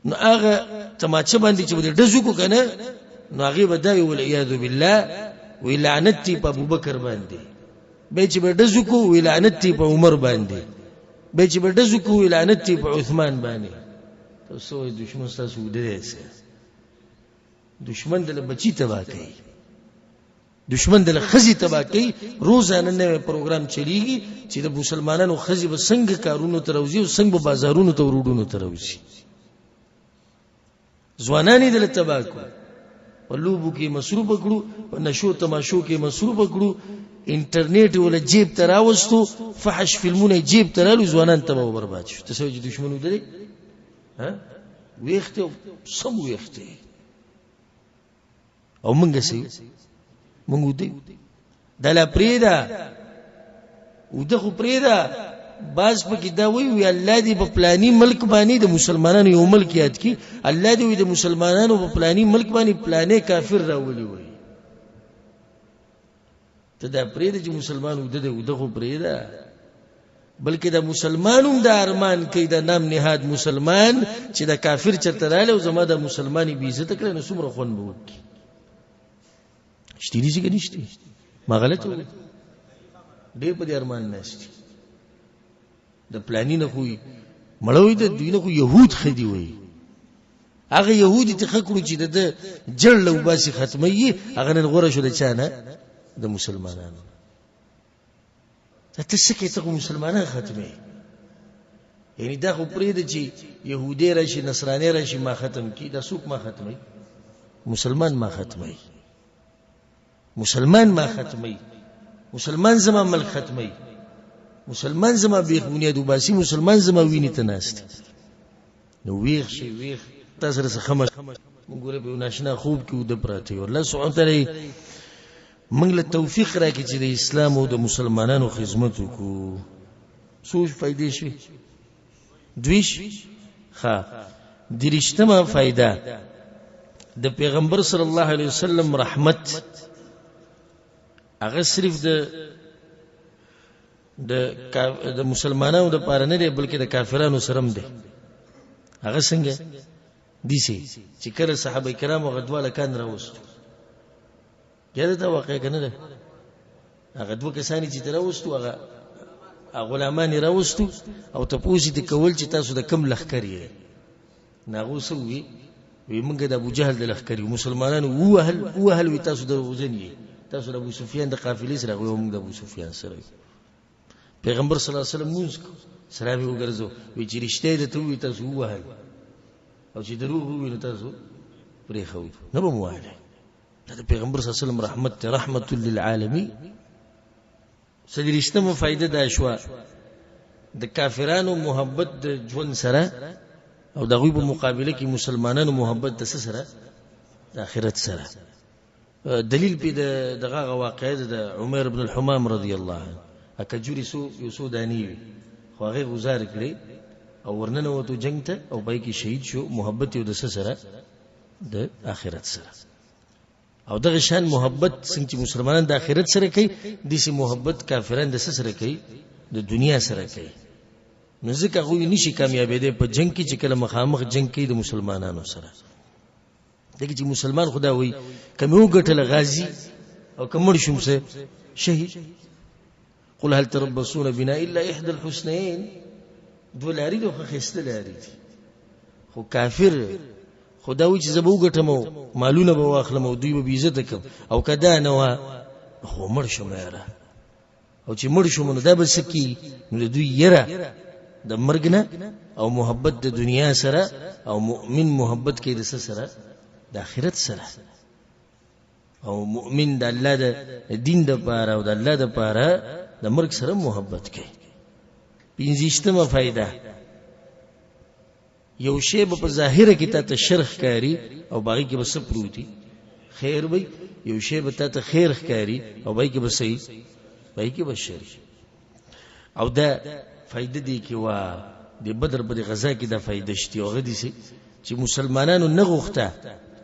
نو هغه تماچه باندې چې به دې ډز وکړو که نه، نو هغې به دا وي والعیاذ بالله، وی لعنت دی په ابوبکر باندې، بیا چې به ډز وکړو وی لعنت دی په عمر باندې، بیا چې به ډز وکړو وی لعنت دی په عثمان باندې. تاسو وایئ دښمن ستاسو ویده دی، څه دښمن د بچي تباه کوي، دښمن د ښځې تباه کوي. روزانه نوی پروګرام چلیږي چې د مسلمانانو ښځې به څنګه کارونو ته راوځي او څنګه به بازارونو ته روډونو ته راوځي. ځوانان یې دله تباه کړو، په لوبو کې مصروف کړو، په نشو تماشو کې مصروف کړو، انټرنیټ یې وله جیب ته راوستو، فحش فلمونه یې جیب ته رالو، ځوانان تباه او برباد شو. ته څه وایې چې دښمن ویده دی؟ ویښ دی، سم ویښ دی. او موږ څه یو؟ موږ وده یو. دا لا پرېږده، وده خو پرېږده. بعض پکې دا وایي، وي الله دې په پلاني ملک باندې د مسلمانانو یو ملک یاد کړي، الله دې وي د مسلمانانو په پلاني ملک باندې پلانې کافر راولي. وایي ته دا پرېږده چې مسلمان وده دی، وده خو پرېږده، بلکې د مسلمان هم دا ارمان کوي، د نام نهاد مسلمان چې د کافر چېرته راغلی او زما د مسلمان یې بېعزته کړی، نو څومره خوند به وکړي. شته دي که نشته؟ ما غلط وویل؟ ډېر په دې ارمان ناست دي. د پلاني نه خو مړه وایي، د دوی نه خو یهود ښه دي وایي. هغه یهودي ته ښه کړو چې د ده جړ له وباسي ختموي، هغه نن غوره شو د چا نه؟ د مسلمانانو. ته څه کوې؟ ته خو مسلمانان ختموې. یعنی دا خو پرېږده چې یهودی راشي، نصرانی راشي، ما ختم کړي. دا څوک ما ختموي؟ مسلمان ما ختموي، مسلمان ما ختموي، مسلمان زما ملک ختموي، مسلمان زما بیخ بنیاد وباسي، مسلمان زما وینې ته ناست دی. نو ویښ شئ، ویښ. تا سره څه ښه موږ ګوره په یو ناشنا خوب کې وده پراته یو. الله سبحانه وتعالی موږ له توفیق راکړي چې د اسلام او د مسلمانانو خدمت وکړو. څو فایدې شوې؟ دویش. ښه، دریشتمه فایده د پیغمبر صلی الله علیه وسلم رحمت هغه صرف د د د مسلمانانو د پاره نه دی، بلکې د کافرانو سره هم دی. هغه څنګه دي چې کله صحابه کرامو هغه دوه هلکان راوستو، یاده ده واقعه که نه ده؟ هغه دوه کسان چې ته راوستو، هغه غلامان یې راوستو او تپوس یې کول چې تاسو د کوم لښکر یې. نو هغو څه وویل؟ وی موږ د ابو جهل د لښکر یو. مسلمانانو ووهل، ووهل، وی تاسو دروغجن یې، تاسو د ابو سفیان د قافلې سره. هغوی موږ د ابو سفیان سره یو. پیغمبر صلی الله علیه وسلم مونځ کو، سلام یې وګرځو، وی چې رښتیا یې درته وویل تاسو ووهل، او چې دروغ وویل نو تاسو پرېښود، نه به مو وهلی. دا د پیغمبر صلی الله علیه وسلم رحمت دی، رحمت للعالمین. څلوېښتمه فایده دا شوه د کافرانو محبت د ژوند سره او د هغوی په مقابله کې مسلمانانو محبت د څه سره؟ د آخرت سره. دلیل پې د دغه هغه واقعه ده د عمر بن الحمام رضی الله عنه، کجورې څو یو څو دانې وې، خو هغې غزار کړې او ورننوتو جنګ ته او پای کې شهید شو. محبت یې د څه سره؟ د آخرت سره. او دغه شان محبت څنګه چې مسلمانان د آخرت سره کوي، داسې محبت کافران د څه سره کوي؟ د دنیا سره کوي. نو ځکه هغوی نشي کامیابېدی په جنګ کې چې کله مخامخ جنګ کوي د مسلمانانو سره. دغه چې مسلمان خدا وایي که مې وګټله غازي او که مړ شوم څه شهید. قل هل تربصون بنا الا احدى الحسنين، دوه لارې دي خو ښایسته لارې دي. خو کافر خدا وایي چې زه به وګټم او مالونه به واخلم او دوی به بېعزته کړم، او که دا نه وه خو مړ شم یاره، او چې مړ شوم نو دا به څه کېږي؟ نو د دوی یره د مرګ نه او محبت د دنیا سره، او مؤمن محبت کوي د څه سره؟ د آخرت سره. او مؤمن د الله د دین د پاره او د الله د پاره د مرګ سره محبت کوي. پنځشتمه فائدہ، یو شی به په ظاهره کې تا ته شر ښکاري او باغی کې به څه پروت وي؟ خیر وي. یو شی به تا ته خیر ښکاري او باغی کې به څه وي؟ باغی کې به شر. او دا فایده دی کې وا د بدر په غزا کې دا فایده شته، او هغه دي چې مسلمانانو نه غوښته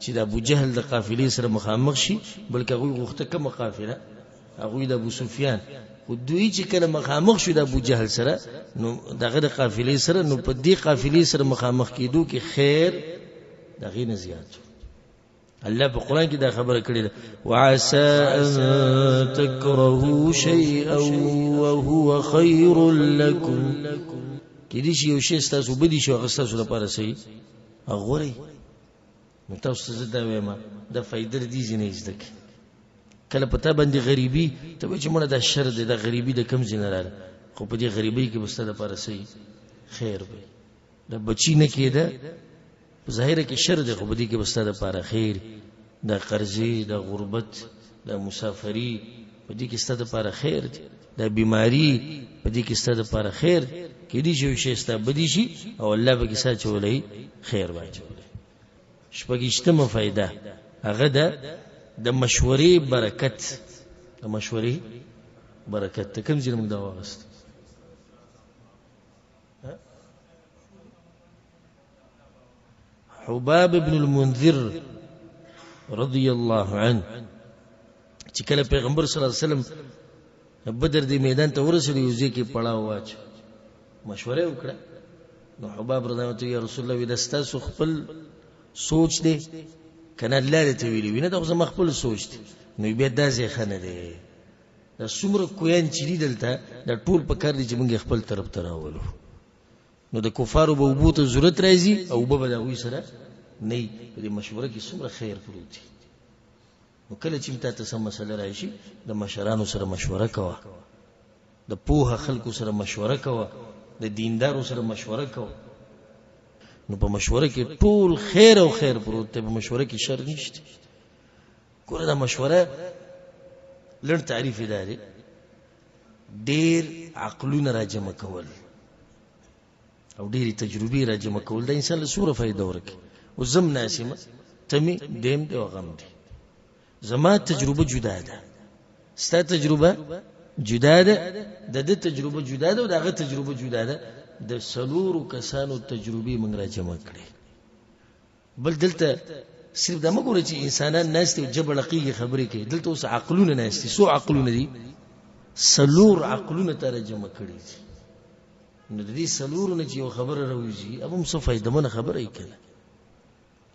چې د ابو جهل د قافلې سره مخامخ شي، بلکې هغوی غوښته کومه قافله؟ هغوی د ابو سفیان. خو دوی چې کله مخامخ شو د ابو جهل سره، نو دغه د قافلې سره، نو په دې قافلې سره مخامخ کېدو کې خیر د هغې نه زیات شو. الله په قرآن کې دا خبره کړې ده، وعسى أن تكرهوا شيئا وهو خير لكم. کېدای شي یو شی ستاسو بدي شي، هغه ستاسو لپاره صحیح غوره. نو تاسو ته زه دا وایم، دا فایده د دې ځای نه زده کړئ. کله په تا باندې غریبي، ته وایې چې مړه دا شر دی، دا غریبي د کوم ځای نه راغله، خو په دې غریبۍ کې به ستا دپاره صحیح خیر وي. دا بچي نه کېده، په ظاهره کې شر دی، خو په دې کې به ستا دپاره خیر. دا قرضې، دا غربت، دا مسافري، په دې کې ستا دپاره خیر دی. دا بیماری، په دې کې ستا دپاره خیر. کېدای شي یو شی ستا بدي شي او الله به کې څه اچولی؟ خیر به اچولی. شپږشتمه فایده هغه ده د مشورې برکت. د مشورې برکت ته کوم ځای موږ دا واغست؟ حباب ابن المنذر رضی الله عنه چې کله پیغمبر صلی الله علیه وسلم بدر دی میدان ته ورسېد، یو ځای کې پړاو واچو، مشوره وکړه. نو حباب رضی الله عنه، یا رسول الله، دا ستاسو خپل سوچ دی که نه الله دې ته ویلي وي؟ نه، دا خو زما خپل سوچ دی. نو بیا دا ځای ښه نه دی، دا څومره کویان چې دي دلته، دا ټول په کار دي چې موږ یې خپل طرف ته راولو. نو د کفارو به اوبو ته ضرورت راځي او اوبه به د هغوی سره نه وي. په دې مشوره کې څومره خیر پروت دی. نو کله چې تا ته څه مسله راشي، د مشرانو سره مشوره کوه، د پوهه خلکو سره مشوره کوه، د دیندارو سره مشوره کوه. نو په مشوره کې ټول خیر او خیر پروت دی، په مشوره کې شر نشته. ګوره دا مشوره لړ تعریف یې دا دی، ډېر عقلونه راجمع کول او ډېرې تجربې راجمع کول، دا انسان له څومره فایده ورکوي. اوس زه هم ناست یم، ته مې دیم دی او غم دی، زما تجربه جدا ده، ستا تجربه جدا ده، د ده تجربه جدا ده او د هغه تجربه جدا ده. د څلورو کسانو تجربې موږ راجمع کړې. بل دلته صرف دا مه ګوره چې انسانان ناست دي او ژبه ړقېږي خبرې کوي، دلته اوس عقلونه ناست دي. څو عقلونه دي؟ څلور عقلونه ته راجمع کړي دي. نو د دې څلورو نه چې یوه خبره راوځي، هغه هم څه فایدهمنه خبره یې که نه،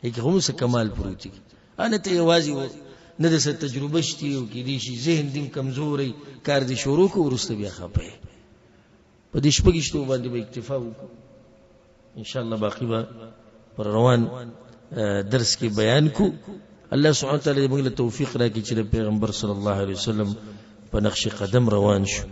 هې کې خو هم څه کمال پروت وي. نه ته یوازې نه د څه تجربه شتي او کېدای شي ذهن دې هم کمزوری، کار دې شروع کړو وروسته بیا خفه یې. په دې شپږویشتو باندې به اکتفا وکړو ان شاء الله، باقي به پر روان درس کې بیان کو. الله سبحانه وتعالی دې موږ له توفیق راکړي چې د پیغمبر صلی الله علیه وسلم په نقش قدم روان شو.